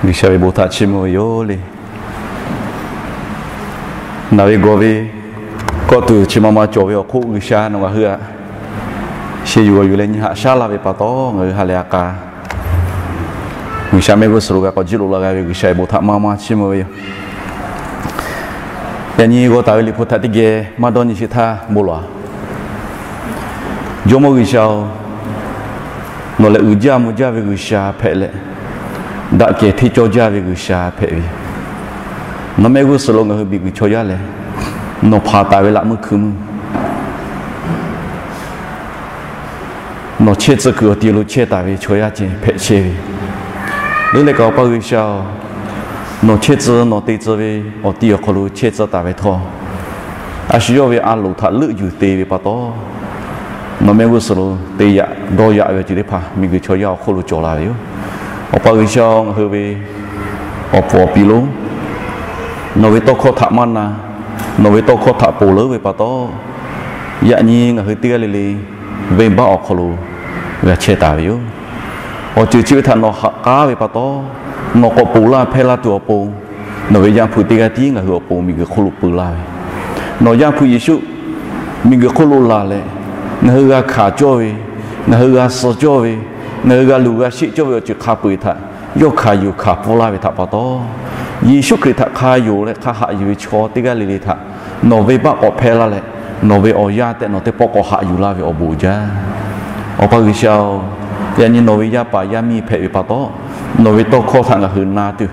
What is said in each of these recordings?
G'uiˬsha ve bon htaꞈ chiˇ mvuh ve yoˬ le. Naˬ ve gawˬ ve kawˆ tuˬ chi ma ma cawˬ ve awˬ hk'oˆ G'uiˬsha nawˬ ngaˬ hui htaꞈ sheh yuˬ g'awˬ yuˬ leh nyi haꞈ shaˉ laˇ ve pa taw, ngaˬ hui ha lehˬ a k'a G'uiˬsha mehˆ g'uˇ suhˍ lo g'a k'awꞈ jiˇ loꞈ la g'a ve G'uiˬsha ve bon htaꞈ maˇ maˇ chiˇ mvuh ve yoˬ. Yaꞈ nyi g'aw taˍ ve Liꞈ hpu htaꞈ teˇ geh maˇ dawˇ nyi sheˍ htaˇ bon lawˬ-a. Jawˇmawˇ G'uiˬsha-oˬ, nawˬ lehˬ uiˍ jaˇ mvuh jaˇ ve G'uiˬsha hpehꞈ leh, daꞈ kehˬ hteˇ cawˇ jaˇ ve G'uiˬsha hpehꞈ ve yoˬ. Nawˬ mehˆ g'uˇ suhˍ lo ngaˬ hui miˬguiˬ chaw yaˇ lehˬ, nawˬ hpanˍ taˍ ve laꞈ meuˇ hkui meuˇ nawˬ chehˇ tcuh kuiˬ awˬ ti lo chehˇ taˍ ve chaw yaˇ ceh hpehꞈ chehˇ ve. Leuˉ leh kaꞈ Awˬ pa G'uiˬsha-oˬ, nawˬ chehˇ tcuh nawˬ te tcuh ve awˬ ti awˬ hk'aw lo chehˇ tcuh taˍ ve htawˇ, a shu yawˇ ve a loˍ htaꞈ leuˆ yuˬ te ve pa taw, nawˬ mehˆ g'uˇ suhˍ lo te yaꞈ dawˇ yaꞈ ve awˬ ceuˬ teˇ hpaˍ miˬguiˬ chaw yaˇ awˬ hk'oˆ lo cawˬ la ve yoˬ. Awˬ pa G'uiˬsha-oˬ, ngaˬ hui ve awˬ puˍ awˬ pi lo nawˬ ve tawˇ hkawˇ htaꞈ maˇ na, nawˬ ve tawˇ hkawˇ htaꞈ ponˬ leuˉ ve pa taw, yaꞈ nyi ngaˬ hui teˇ g'aˇ le le venˇbaˆ awˬ hk'aw lo g'a chehˇ taˍ ve yoˬ. Awˬ ceuˬ chi ve htaꞈ nawˬ haꞈ k'aˉ ve pa taw, nawˬ k'awꞈ ponˬ laˇ hpehˇ laˇ tuˬ awˬ pon, nawˬ ve Yaˇ hpu teˇ g'aˇ tiˉ ngaˬ hui awˬ pon miˬguiˬ hk'oˆ lo peu laˇ ve, nawˬ Yaˇ hpu Yeˍsuˆ miˬguiˬ hk'oˆ lo laˬ leh, ngaˬ hui g'a hkanˍ cawˇ ve, ngaˬ hui g'a suh cawˇ ve, ngaˬ hui g'a luˬ g'a sheˆ cawˇ ve awˬ ceuˬ hk'a peu-eˬ htaꞈ yawˇ hkanˍ yuˬ hkanˍ pfuhˇ laˇ ve htaꞈ pa taw, Yeˍsuˆ Hkriꞈ htaꞈ hk'a yonˍ leh hk'a haꞈ yuˬ ve chaw teˇ g'aˇ le le htaꞈ nawˬ venˇbaˆ k'awꞈ hpehˇ laˇ leh, nawˬ ve awˬ yaˇ tehꞈ nawˬ teˇ pawˆ k'awꞈ haꞈ yuˬ laˇ ve awˬ bon uiˍ jaˇ. Awˬ pa G'uiˬsha-oˬ, yaꞈ nyi nawˬ ve yaˇ paˍ yaˇ miˇ hpehꞈ ve pa taw, nawˬ ve tawˇ hkawˇ htaꞈ ngaˬ hui na tuˬ,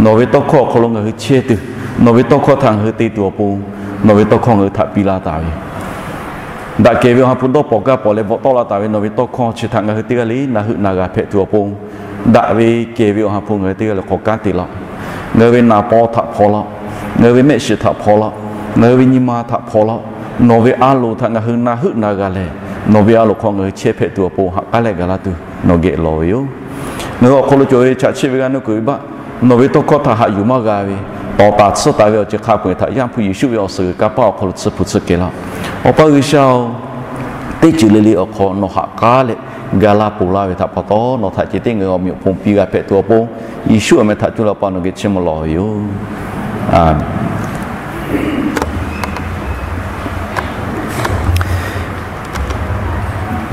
nawˬ ve tawˇ hkawˇ awˬ hk'aw lo ngaˬ hui chehˇ tuˬ, nawˬ ve tawˇ hkawˇ htaꞈ ngaˬ hui te tuˬ awˬ pon, nawˬ ve tawˇ hkawˇ ngaˬ hui htaꞈ piˇ laˇ taˍ ve daꞈ kehˬ ve Awˬ ha hpu dawˇ pawnˍ gaˇ pawnˍ leh bvuhꞈ tawˆ la taˍ ve nawˬ ve tawˇ hkawˇ chi htaꞈ ngaˬ hui teˇ g'aˇ le na heuˆ na g'a hpehꞈ tuˬ awˬ pon, daꞈ ve kehˬ ve Awˬ ha hpu ngaˬ hui teˇ g'aˇ le hk'aw kanˉ te laˇ-oˆ. Ngaˬ hui ve naˍ paw htaꞈ hpaw laˇ-oˆ. Ngaˬ hui ve mehˆ shiˍ htaꞈ hpaw laˇ-oˆ. Ngaˬ hui ve nyi ma htaꞈ hpaw laˇ-oˆ. Nawˬ ve a loˍ htaꞈ ngaˬ hui na heuˆ na g'a leh, nawˬ ve a loˍ hk'aw ngaˬ hui chehˇ hpehꞈ tuˬ awˬ pon haꞈ k'aˉ leh gaˬ laˇ tuˬ nawˬ geh lawˬ ve yoˬ. Ngaˬ hui awˬ hk'aw lo cawˬ ve chaꞈ chiˆ ve g'aˇ nuˇ kuiˬ venˇbaˆ, nawˬ ve tawˇ hkawˇ htaꞈ haꞈ yuˬ maˇ g'a ve, tawˍ taˍ tsuhˇ taˍ ve awˬ ceuˬ hk'a peu-eˬ htaꞈ Yaˇ hpu Yeˍsuˆ ve awˬ suhˍ g'uiˬ kanˇ paˆ awˬ hk'aw lo tsuhˇ hpu tsuhˇ kehˬ laˇ-oˆ. Awˬ pa G'uiˬsha-oˬ, teˇ ceuˬ le le awˬ hk'aw nawˬ haꞈ k'aˉ leh ga laˇ ponˬ laˇ ve htaꞈ pa taw, nawˬ htaꞈ ceh tiˉ ngaˬ hui awˬ meꞈ awˬ hponˇ piˇ g'a hpehꞈ tuˬ awˬ pon, Yeˍsuˆ awˬ meh htaꞈ cuˇ leh Awˬ pa nawˬ geh chiˇ mvuh lawˬ ve yoˬ. Aˬ,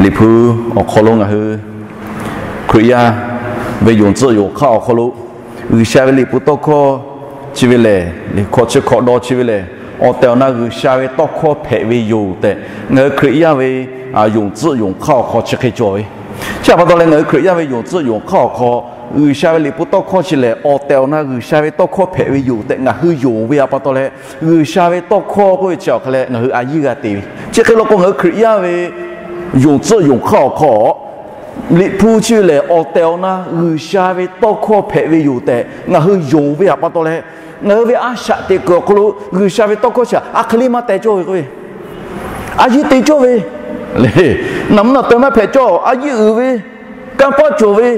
Liꞈ hpu awˬ hk'aw lo ngaˬ hui Hkriꞈ yaˇ ve yonˍ tcuhˆ yonˍ hk'aˇ awˬ hk'aw lo G'uiˬsha ve Liꞈ hpu tawˇ hkawˇ chi ve lehˬ, hkawꞈ chi hkawꞈ dawˇ chi ve lehˬ, awˬ tehˬ awˬ na G'uiˬsha ve tawˇ hkawˇ hpehꞈ ve yoˬ tehꞈ, ngaˬ hui Hkriꞈ yaˇ ve yonˍ tcuhˆ yonˍ hk'aˇ awˬ hk'aw chi hk'e cawˬ ve. Chi htaꞈ pa taw leh ngaˬ hui Hkriꞈ yaˇ ve yonˍ tcuhˆ yonˍ hk'aˇ awˬ hk'aw G'uiˬsha ve Liꞈ hpu tawˇ hkawˇ chi lehˬ, awˬ tehˬ awˬ na G'uiˬsha ve tawˇ hkawˇ hpehꞈ ve yoˬ tehꞈ ngaˬ hui yonˍ ve htaꞈ pa taw leh, G'uiˬsha ve tawˇ hkawˇ k'oˆ ve chi awˬ hk'a leh ngaˬ hui a yiˇ g'a te ve. Chi hk'e law k'o, ngaˬ hui Hkriꞈ yaˇ ve yonˍ tcuhˆ yonˍ hk'aˇ awˬ hk'aw Liꞈ hpu chi ve lehˬ, awˬ tehˬ awˬ na G'uiˬsha ve tawˇ hkawˇ hpehꞈ ve yoˬ tehꞈ ngaˬ hui yonˍ ve htaꞈ pa taw leh, ngaˬ hui ve a shaꞈ teꞈ kuiˬ awˬ hk'aw lo G'uiˬsha ve tawˇ hkawˇ chi htaꞈ a hk'e le maˇ teh cawˇ ve k'oˆ ve, a yiˇ te cawˇ ve le. Naˬ mvuhˇ naˬ taweh maˇ hpehꞈ cawˇ, a yiˇ uiˍ ve, kanˇ paˆ cawˬ ve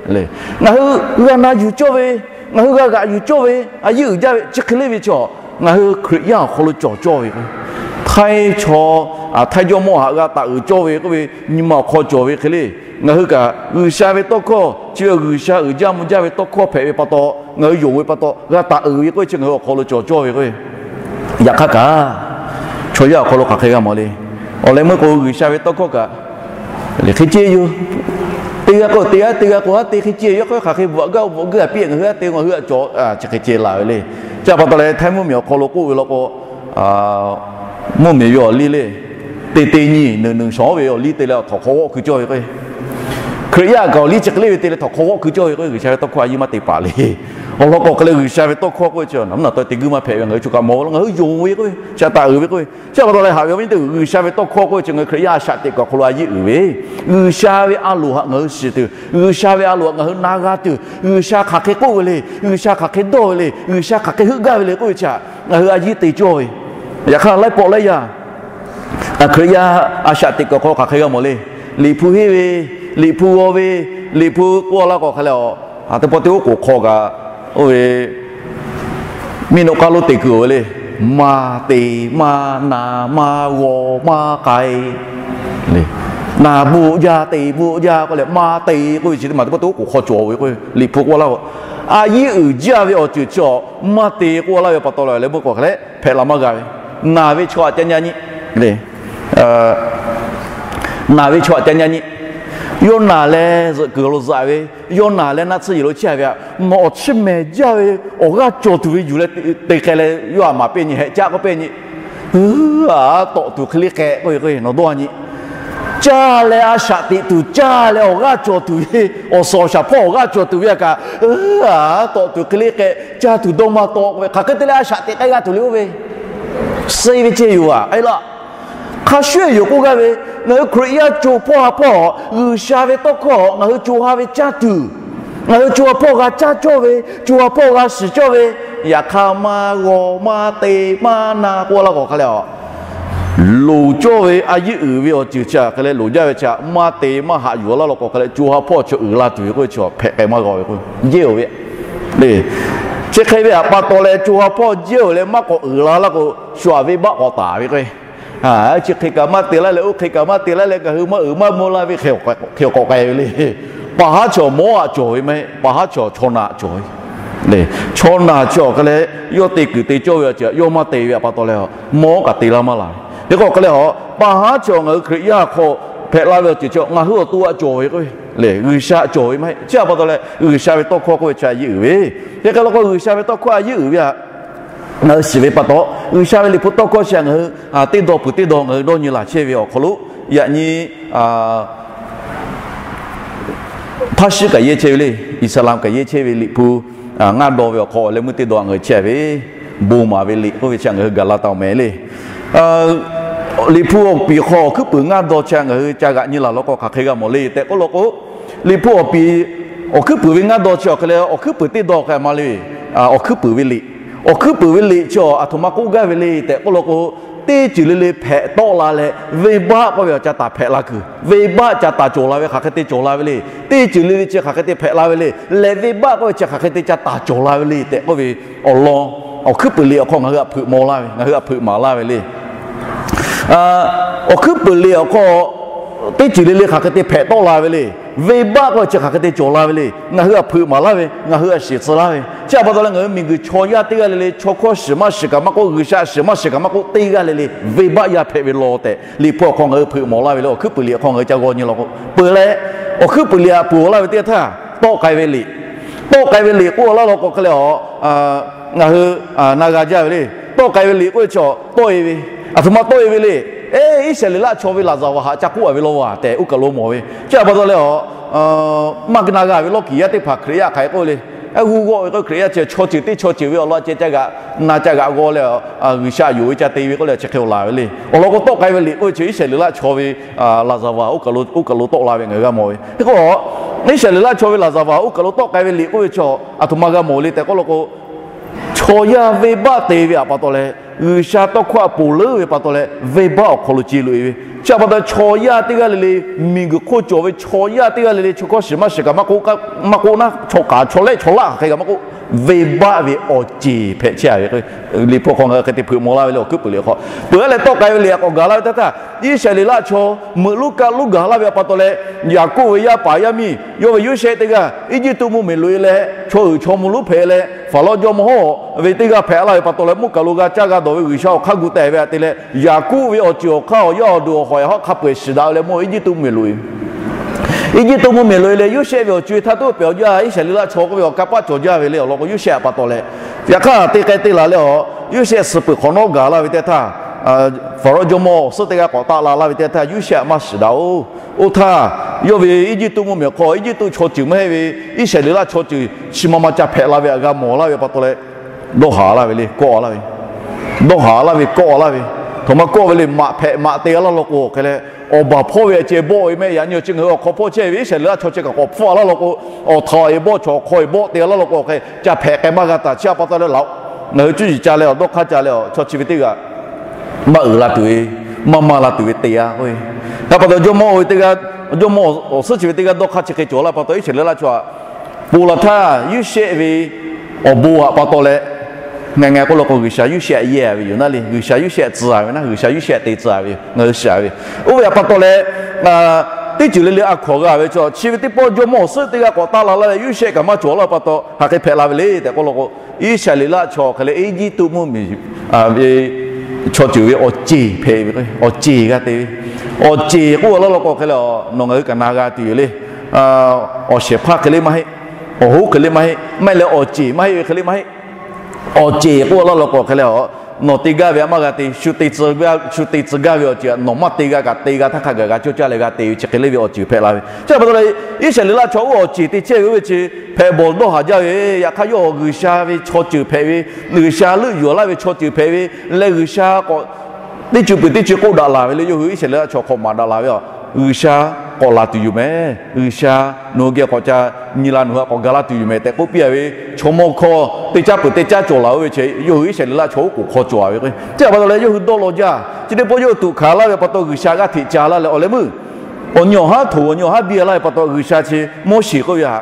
le. Ngaˬ hui g'a na yuˬ cawˇ ve, ngaˬ hui g'a g'aꞈ yuˬ cawˇ ve, a yiˇ uiˍ jaˇ ve chi hk'e le ve chaw, ngaˬ hui Hkriꞈ yaˇ awˬ hk'aw lo cawˬ cawˇ ve k'o, htaiˇ chaw, htaiˇ jawˇmawˇ htaꞈ g'a taˍ uiˍ cawˇ ve k'oˆ ve, nyi ma awˬ hk'aw cawˬ ve hk'e le. Ngaˬ hui kaꞈ G'uiˬsha ve tawˇ hkawˇ chi ve G'uiˬsha uiˍ jaˇ mvuh jaˇ ve tawˇ hkawˇ hpehꞈ ve pa taw, ngaˬ hui yonˍ ve pa taw g'a taˍ uiˍ ve k'oˆ ve chi ngaˬ hui awˬ hk'aw lo cawˬ cawˇ ve k'o, yaꞈ hk'aˇ kaꞈ chaw yaˇ awˬ hk'aw lo hk'aˬ hk'e g'a mawˬ le. Awˬ leh meuˇ k'o, G'uiˬsha ve tawˇ hkawˇ kaꞈ le hk'e ceh yoˬ. Teˇ g'aˇ k'o teˇ g'aˇ, teˇ g'aˇ k'o haˉ te hk'e ceh yoˬ. Hk'aˬ hk'e bvuhꞈ gaˇ bvuhꞈ gaˇ piˇ ngaˬ hui haˉ te, ngaˬ hui haꞈ cawˬ chi hk'e ceh laˬ ve le. Chi htaꞈ pa taw leh, htaiˇ mvuhˇmiˬ awˬ hk'aw lo k'oˆ ve law k'o, mvuhˇmiˬ ve awˬ liˇ le, te te nyi nuˬ nuˬ shawˍ ve awˬ liˇ te leh awˬ htawnˍ hk'aw g'awˆ hkui cawˇ ve k'o, Hkriꞈ yaˇ kaꞈ awˬ liˇ chi hk'e le ve te leh htawnˍ hk'aw g'awˆ hkui cawˇ ve k'o, G'uiˬsha ve tawˇ hkawˇ a yiˇ maˇ te paˍ le. Awˬ lawn k'o hk'e leh G'uiˬsha ve tawˇ hkawˇ k'oˆ ve chi naˬ mvuhˇ naˬ taweh te guiˇ maˇ hpehꞈ ve, ngaˬ hui choˬ kaꞈ mawˬ ve law, ngaˬ hui yonˍ ve k'oˆ ve, shaˍ taˍ uiˍ ve k'oˆ ve, chi pa taw leh haꞈ ve awˬ viˉ teˇ, G'uiˬsha ve tawˇ hkawˇ k'oˆ ve chi ngaˬ hui Hkriꞈ yaˇ a shaꞈ teꞈ kuiˬ awˬ hk'aw lo a yiˇ uiˍ ve, G'uiˬsha ve a loˍ htaꞈ ngaˬ hui shiˍ tuˬ, G'uiˬsha ve a loˍ htaꞈ ngaˬ hui na g'a tuˬ, G'uiˬsha hk'aˬ hk'e k'oˆ ve le, G'uiˬsha hk'aˬ hk'e dawˇ ve le, G'uiˬsha hk'aˬ hk'e heuˆ gaˇ ve le k'oˆ ve chi htaꞈ ngaˬ hui a yiˇ te cawˇ ve. Yaꞈ hk'aˇ laiˉ pawˆ laiˉ yaˇ Hkriꞈ yaˇ a shaꞈ teꞈ kuiˬ awˬ hk'aw lo hk'aˬ hk'e g'a mawˬ le. Liꞈ hpu henˇ ve, Liꞈ hpu g'aw ve, Liꞈ hpu k'oˆ laˇ k'o hk'a leh, a teˇ pawˆ teˇ oˉ k'oˍ hk'aw kaꞈ oˇ ve miˬ naw k'aˉ lo te kuiˬ ve le. Maˇ te, maˇ na, maˇ g'aw, maˇ k'ai le. Na bvuhꞈ jaˇ, te bvuhꞈ jaˇ k'oˆ leh maˇ te k'oˆ ve chi teˇ maˬ teˇ pawˆ teˇ oˉ k'oˍ hk'aw cawˬ ve k'o, Liꞈ hpu k'oˆ laˇ k'o, a yiˉ uiˍ jaˇ ve awˬ ceuˬ chi awˬ maˇ te k'oˆ laˇ ve pa taw leh, leh meuˇ k'awꞈ hk'e leh hpehꞈ la maˇ g'a ve, naˬ ve chaw aꞈ ca nyi nyi, naˬ ve chaw aꞈ ca nyi nyi. Yawˇ naˬ leh zuhꞈ kuiˬ lo zaꞈ ve, yawˇ naˬ leh naˆ tsuhˇ yehˬ lo chehˇ ve aꞈ, nawˬ awˬ chiˇ mehˍ jaˇ ve awˬ g'aˇ cawˬ tuˬ ve yuˬ leh te hk'e leh yawˇ aꞈ maˍ piˇ nyi, hehꞈ caˆ k'oˆ piˇ nyi. Aˉ, tawˆ tuˬ hk'e le k'ehꞈ k'oˆ ve k'o, nawˬ dawˇ nyi. Caˇ leh a shaꞈ teꞈ tuˬ caˇ leh awˬ g'aˇ cawˬ tuˬ ve, awˬ suhˍ awˬ shaˍ hpawˇ awˬ g'aˇ cawˬ tuˬ ve aꞈ kaꞈ, aˉ, tawˆ tuˬ hk'e le k'ehꞈ, caˇ tuˬ dawˇ maˇ tawˆ k'oˆ ve, hk'aˬ hk'e te leh a shaꞈ teꞈ k'ai g'a tuˬ le oˇ ve, suh ve ceh yoˬ aꞈ. Aˉ laˇ, hk'a shuˍ yoˬ k'oˆ gaˇ ve, ngaˬ hui Hkriꞈ yaˇ co hpawˇ ha hpawˇ G'uiˬsha ve tawˇ hkawˇ ngaˬ hui co ha ve caˇ tuˬ, ngaˬ hui co ha hpawˇ g'a caˇ cawˇ ve, co ha hpawˇ g'a shiˍ cawˇ ve, yaꞈ hk'aˇ maˇ g'aw maˇ te maˇ na k'oˆ laˇ k'awꞈ hk'a leh a, loˍ cawˇ ve a yiˉ uiˍ ve awˬ ceuˬ chi hk'e leh loˍ jaˇ ve chi maˇ te maˇ haꞈ yuˬ laˇ law k'awꞈ hk'a leh, co ha hpawˇ chi uiˍ la tuˬ ve k'oˆ ve chi hpehꞈ k'ai maˇ g'a ve k'o, jehˇ oˬ ve le. Chi hk'e ve aꞈ pa taw leh co ha hpawˇ jehˇ oˬ leh maˇ k'awꞈ uiˍ la laˇ k'o, shu aꞈ venˇbaˆ k'awꞈ taˍ ve k'o, chi hk'e kaꞈ maˇ te laˇ leh oˇ hk'e kaꞈ maˇ te laˇ leh ngaˬ hui maˇ uiˍ maˇ mvuh la ve hk'e k'awꞈ k'ai ve le. Paˍ haˉ chaw mawˇ aꞈ cawˬ ve maˇ heˆ, paˍ haˉ chaw chaw naˬ aꞈ cawˬ ve. Chaw naˬ chi awˬ hk'e leh yawˇ te kuiˬ te cawˇ ve awˬ ceuˬ yawˇ maˇ te ve aꞈ pa taw leh, mawˇ kaꞈ te laˇ maˇ la ve. Hk'e k'o hk'e leh a, paˍ haˉ chaw ngaˬ hui Hkriꞈ yaˇ hk'aw hpehꞈ la ve awˬ ceuˬ chi ngaˬ hui awˬ to aꞈ cawˬ ve k'o, G'uiˬsha aꞈ cawˬ ve maˇ heˆ. Chi aꞈ pa taw leh G'uiˬsha ve tawˇ hkawˇ k'oˆ ve chi a yiˉ uiˍ ve, hk'e k'o G'uiˬsha ve tawˇ hkawˇ a yiˉ uiˍ ve aꞈ ngaˬ hui shiˍ ve pa taw, G'uiˬsha ve liꞈ hpu tawˇ hkawˇ chi ngaˬ hui teˇ dawˇ peuˬ teˇ dawˇ ngaˬ hui dawˇ nyi laˬ chehˇ ve awˬ hk'aw lo, yaꞈ nyi Hpaˇshiˉ kaꞈ yehˇ chehˇ ve le, Iˉsaˍlaˆ kaꞈ yehˇ chehˇ ve liꞈ hpu ngaˇ dawˇ ve awˬ hk'aw leh meuˇ teˇ dawˇ ngaˬ hui chehˇ ve, bon maˍ ve liꞈ k'oˆ ve chi ngaˬ hui gaˬ la taˍ mehˍ le. Liꞈ hpu awˬ piˍ hk'aw awˬ hkuiˉ puiˍ ngaˇ dawˇ chi ngaˬ hui ca g'aꞈ nyi laˬ law k'o hk'aˬ hk'e g'a mawˬ le tehꞈ k'oˆ law k'o, liꞈ hpu awˬ piˍ awˬ hkuiˉ puiˍ ve ngaˇ dawˇ chi awˬ hk'e leh awˬ hkuiˉ puiˍ teˇ dawˇ hk'e ma le. Awˬ hkuiˉ puiˍ ve liꞈ, awˬ hkuiˉ puiˍ ve liꞈ chi aˬ htoꞈ ma k'oˆ gaˇ ve le tehꞈ k'oˆ law k'o, teˇ ceuˬ le le hpehꞈ tawˆ la leh venˇbaˆ k'oˆ ve awˬ ca taˍ hpehꞈ la kuiˬ, venˇbaˆ ca taˍ cawˬ la ve hk'aˬ hk'e te cawˬ la ve le. Teˇ ceuˬ le le chi hk'aˬ hk'e te hpehꞈ la ve le, lehˬ venˇbaˆ k'oˆ ve chi hk'aˬ hk'e te ca taˍ cawˬ la ve le tehꞈ k'oˆ ve awˬ lawn, awˬ hkuiˉ puiˍ liꞈ awˬ hk'aw ngaˬ hui htaꞈ hpeuꞈ maw laˇ ve, ngaˬ hui htaꞈ hpeuꞈ maˍ laˇ ve le. Awˬ hkuiˉ puiˍ liꞈ awˬ hk'aw teˇ ceuˬ le le hk'aˬ hk'e te hpehꞈ tawˆ la ve le, venˇbaˆ k'oˆ ve chi hk'aˬ hk'e te cawˬ la ve le, ngaˬ hui htaꞈ hpeuꞈ maˍ laˇ ve, ngaˬ hui htaꞈ shiˍ tcuh laˇ ve. Chi aꞈ pa taw leh ngaˬ hui miˬguiˬ chaw yaˇ teˇ g'aˇ le le chaw hkawˇ shiˍ maˇ shiˍ kaꞈ maˇ k'oˆ, G'uiˬsha shiˍ maˇ shiˍ kaꞈ maˇ k'oˆ, teˇ g'aˇ le le venˇbaˆ yaˇ hpehꞈ ve law tehꞈ liꞈ hpu awˬ hk'aw ngaˬ hui hpeuꞈ maw laˇ ve le. Awˬ hkuiˉ puiˍ liꞈ awˬ hk'aw ngaˬ hui ca g'aw nyi law k'o, peuˬ leh awˬ hkuiˉ puiˍ liꞈ aꞈ peuˬ laˇ ve teˇ htaˇ tawˆ k'ai ve liꞈ, tawˆ k'ai ve liꞈ k'oˆ laˇ law k'o hk'e leh a, ngaˬ hui na g'a jaˇ ve le. Tawˆ k'ai ve liꞈ k'oˆ ve chi tawˆ-e ve, aˬ htoꞈ ma tawˆ-e ve le. Eˇ, Iˉsaˍreˍlaˆ chaw ve laˍzaˍvaˍ haꞈ ca k'oˆ-a ve law a tehꞈ oˇ kaˬ lo mawˬ ve. Chi aꞈ pa taw leh a, maˇ na g'a ve lawˇ kiˬ yaˇ teˇ hpaˍ Hkriꞈ yaˇ hk'aˬ hk'e k'oˆ ve le. G'uˇ g'awˆ ve k'o Hkriꞈ yaˇ chi chaw ceuˬ teˇ chaw ceuˬ ve awˬ lawn ceh ca g'aꞈ na ca g'aꞈ g'aw leh, G'uiˬsha yonˍ ve ca te ve k'oˆ leh chi hk'e laˬ ve le. Awˬ lawn k'o tawˆ k'ai ve liꞈ k'oˆ ve chi Iˉsaˍreˍlaˆ chaw ve laˍzaˍvaˍ oˇ kaˬ lo tawˆ la ve ngaˬ hui g'a mawˬ ve. Hk'e k'o, Iˉsaˍreˍlaˆ chaw ve laˍzaˍvaˍ oˇ kaˬ lo tawˆ k'ai ve liꞈ k'oˆ ve chi aˬ htoꞈ ma g'a mawˬ le tehꞈ k'oˆ law k'o, chaw yaˇ venˇbaˆ te ve aꞈ pa taw leh G'uiˬsha tawˇ hkawˇ aꞈ ponˬ leuˉ ve pa taw leh venˇbaˆ awˬ hk'aw lo ce loꞈ-e ve. Chi aꞈ pa taw chaw yaˇ teˇ g'aˇ le le, miˬguiˬ hk'oˆ cawˬ ve chaw yaˇ teˇ g'aˇ le le, chaw hkawˇ shiˍ maˇ shiˍ kaꞈ maˇ k'oˆ, maˇ k'oˆ naˉ, chaw k'aˍ chaw lehˆ chaw laˆ hk'aˬ hk'e kaꞈ maˇ k'oˆ, venˇbaˆ ve awˬ ceˬ hpehꞈ chehˇ-a ve k'o, liꞈ hpu hk'aw ngaˬ hui hk'e te hpeuꞈ maw laˇ ve le. Awˬ hkuiˉ puiˍ liꞈ hk'aw peuˬ-a leh tawˆ k'ai ve liꞈ aꞈ k'awꞈ gaˬ laˇ ve teˇ htaˇ, Iˉsaˍreˍlaˆ chaw meuꞈ luˉ kaˆ luˉ gaˬ laˇ ve aꞈ pa taw leh, Yaˍkoˆ ve yaˇ paˍ yaˇ miˇ yawˇ ve Yoˇsehꞈ teˇ g'aˇ Eˇjiˇtuꞈ mvuhˇmiˬ loꞈ-e leh chaw uiˍ chaw mvuh lonˉ hpehꞈ leh, Hpaˍrawˇ jawˇmawˇ hawˉ ve teˇ g'aˇ hpehꞈ laˇ ve pa taw leh, mvuhˇ kaˬ lo g'a caˇ g'a dawˬ ve G'uiˬsha awˬ hk'aˇ gu teh ve aꞈ te leh, Yaˍkoˆ ve awˬ ceuˬ awˬ hk'aˇ awˬ yaˇ awˬ duˬ awˬ hawˍ yaꞈ hawˉ hk'a peu-eˬ shiˍ daꞈ-e leh mawˇ Eˇjiˇtuꞈ mvuhˇmiˬ loꞈ-e. Eˇjiˇtuꞈ mvuhˇmiˬ loꞈ-e leh Yoˇsehꞈ ve awˬ co-e htaˇ tuˉ pehꞈ awˬ jaˇ, Iˉsaˍreˍlaˆ chaw k'oˆ ve awˬ kanˇ paˆ cawˬ jaˇ ve le. Awˬ lawn k'o Yoˇsehꞈ aꞈ pa taw leh, yaꞈ hk'aˇ te k'ai te laˬ leh a, Yoˇsehꞈ suh peuˬ hk'awꞈ nawˉ gaˬ laˇ ve teˇ htaˇ, Hpaˍrawˇ jawˇmawˇ awˬ suhˉ teˇ g'aˇ k'awꞈ taˆ la laˇ ve teˇ htaˇ Yoˇsehꞈ aꞈ maˇ shiˍ daꞈ-oˬ. Oˇ htaˇ, yawˇ ve Eˇjiˇtuꞈ mvuhˇmiˬ awˬ hk'aw Eˇjiˇtuꞈ chaw ceuˬ maˇ heˆ ve, Iˉsaˍreˍlaˆ chaw ceuˬ chi ma ma ca hpehꞈ la ve aꞈ g'a mawˬ laˇ ve pa taw leh, dawˇ haˍ laˇ ve le, kawˆ laˇ ve, dawˇ haˍ laˇ ve kawˆ laˇ ve, htoꞈ ma kawˆ ve le, maꞈ hpehꞈ maꞈ te laˇ law k'o awˬ hk'e leh, awˬ baˬ hpawˇ ve a ceh bawˆ ve mehˆ yaꞈ nyi awˬ chi ngaˬ hui awˬ hk'aw hpawˇ chehˇ ve Iˉsaˍreˍlaˆ chaw ceh kaꞈ k'awꞈ hpfuhˇ laˇ law k'o, awˬ htaꞈ eˍ bawˆ chaw awˬ hk'aw eˍ bawˆ te laˇ law k'o awˬ hk'e ca hpehꞈ k'ai maˇ g'a taˍ. Chi aꞈ pa taw leh laꞈ-oꞈ, ngaˬ hui cuˇ yiˍ ca leh awˬ dawˇ hk'aˇ ca leh a, chaw chi ve teˇ g'aˇ maˇ uiˍ la tuˬ ve, maˇ maˇ la tuˬ ve te-a k'oˆ ve. Hk'e pa taw jawˇmawˇ-oˬ ve teˇ g'aˇ, jawˇmawˇ awˬ suhˉ chi ve teˇ g'aˇ dawˇ hk'aˇ chi hk'e cawˬ laˇ pa taw Iˉsaˍreˍlaˆ chaw aꞈ ponˬ laˬ htaˇ Yoˇsehꞈ ve awˬ bon aꞈ pa taw leh, ngaˬ ngaˬ k'oˆ law k'o G'uiˬsha Yoˇsehꞈ aꞈ yehˇ ve yoˬ naˉ le. G'uiˬsha Yoˇsehꞈ aꞈ tcuh-a ve naˉ, G'uiˬsha Yoˇsehꞈ aꞈ te tcuh-a ve yoˬ, ngaˬ hui shiˍ-a ve. Oˇ ve aꞈ pa taw leh, Teˇ ceuˬ le le a hkaw g'a ve chaw, chi ve teˇ pawˆ jawˇmawˇ awˬ suhˉ teˇ g'aˇ k'awꞈ taˆ la laˇ leh, Yoˇsehꞈ kaꞈ maˇ cawˬ laˇ ve pa taw, hk'aˬ hk'e hpehꞈ la ve le tehꞈ k'oˆ law k'o, Iˉsaˍreˍlaˆ chaw hk'e leh Eˇjiˇtuꞈ mvuhˇmiˬ ve chaw ceuˬ ve awˬ ceˬ hpehꞈ ve, awˬ ceˬ g'a te ve. Awˬ ceˬ k'oˆ laˇ law k'o hk'e leh, nawˬ ngaˬ hui kaꞈ na g'a tuˬ yoˬ le. Awˬ shehˍ hpaˇ hk'e le maˇ heˆ, awˬ hoˉ hk'e le maˇ heˆ, maˇ heˆ leh awˬ ceˬ maˇ heˆ ve hk'e le maˇ heˆ. Awˬ ceˬ k'oˆ laˇ law k'o hk'e leh, nawˬ te gaˇ ve htaꞈ maˇ g'a te, shu te tcuh gaˇ ve awˬ ceˬ htaꞈ nawˬ maˇ te g'a kaꞈ te g'a htaˇ hk'a gaˬ g'a cawˇ caˇ leh g'a te ve chi hk'e le ve awˬ ceuˬ hpehꞈ la ve. Chi pa taw leh, Iˉsaˍreˍlaˆ chaw oˇ awˬ ceˬ te chehˇ ve oˇ ve chi hpehꞈ bawˬ dawˇ haˍ jaˇ ve, yaꞈ hk'aˇ yawˇ G'uiˬsha ve chaw ceuˬ hpehꞈ ve, G'uiˬsha leuˆ yuˬ laˇ ve chaw ceuˬ hpehꞈ ve, leh G'uiˬsha k'awꞈ teˇ ceuˬ peuˬ teˇ ceuˬ k'oˆ daꞈ laˬ ve le. Yawˇ hui Iˉsaˍreˍlaˆ chaw hk'awꞈ maˍ daꞈ laˬ ve, G'uiˬsha k'awꞈ laˬ tuˬ yoˬ meh. G'uiˬsha nawˬ hui geh k'awꞈ ca nyi la, nawˬ hui htaꞈ k'awꞈ ga laˇ tuˬ yoˬ meh tehꞈ k'oˆ piˇ a ve, chaw mawˇ hkawˇ teˇ caˉ peuˬ teˇ caˉ cawˬ laˬ oˇ ve chi yawˇ hui Iˉsaˍreˍlaˆ chaw oˉ k'oˍ hk'aw cawˬ a ve k'o, chi pa taw leh yawˇ hui dawˇ law jaˇ. Chi teˇ pawˆ yawˇ hui tuꞈ hkanˍ laˇ ve pa taw G'uiˬsha g'aˇ hteꞈ ca laˇ leh awˬ leh meuˇ awˬ nyi awˬ haˉ htoꞈ awˬ nyi awˬ haˉ biˇ laˇ ve pa taw G'uiˬsha chi Moˉseˍ k'oˆ ve htaꞈ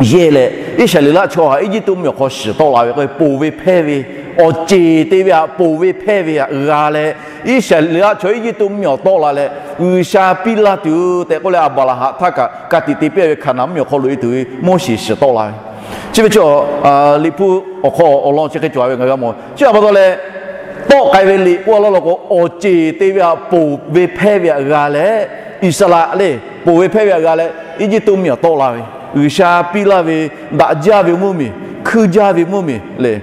yehˇ leh, Iˉsaˍreˍlaˆ chaw htaꞈ Eˇjiˇtuꞈ mvuhˇmiˬ awˬ hk'aw shiˍ tawˆ la ve k'o, ponˬ ve hpehˇ ve, awˬ ceˬ te ve htaꞈ ponˬ ve hpehˇ ve htaꞈ g'a leh, Iˉsaˍreˍlaˆ chaw Eˇjiˇtuꞈ mvuhˇmiˬ awˬ tawˆ la leh, G'uiˬsha piˇ laˇ tuˬ tehꞈ k'oˆ leh, Aˍbaˍlaˍhanˍ htaˇ kaꞈ ka tiꞈ te piˇ ve Hkaˍnanˍ mvuhˇmiˬ awˬ hk'aw lo e tuˬ ve Moˉseˍ shiˍ tawˆ la ve. Chi ve chi Liꞈ hpu awˬ hk'aw awˬ lawn chi hk'e cawˬ ve ngaˬ hui g'a mawˬ. Chi pa taw leh, tawˆ k'ai ve liꞈ k'oˆ laˇ law k'o, awˬ ceˬ te ve htaꞈ ponˬ ve hpehˇ ve htaꞈ g'a leh, Iˉsaˍreˍlaˆ le ponˬ ve hpehˇ ve htaꞈ g'a leh Eˇjiˇtuꞈ mvuhˇmiˬ awˬ tawˆ la ve, G'uiˬsha piˇ laˇ ve daꞈ jaˇ ve mvuhˇmiˬ, hkuiˇ jaˇ ve mvuhˇmiˬ lehˬ,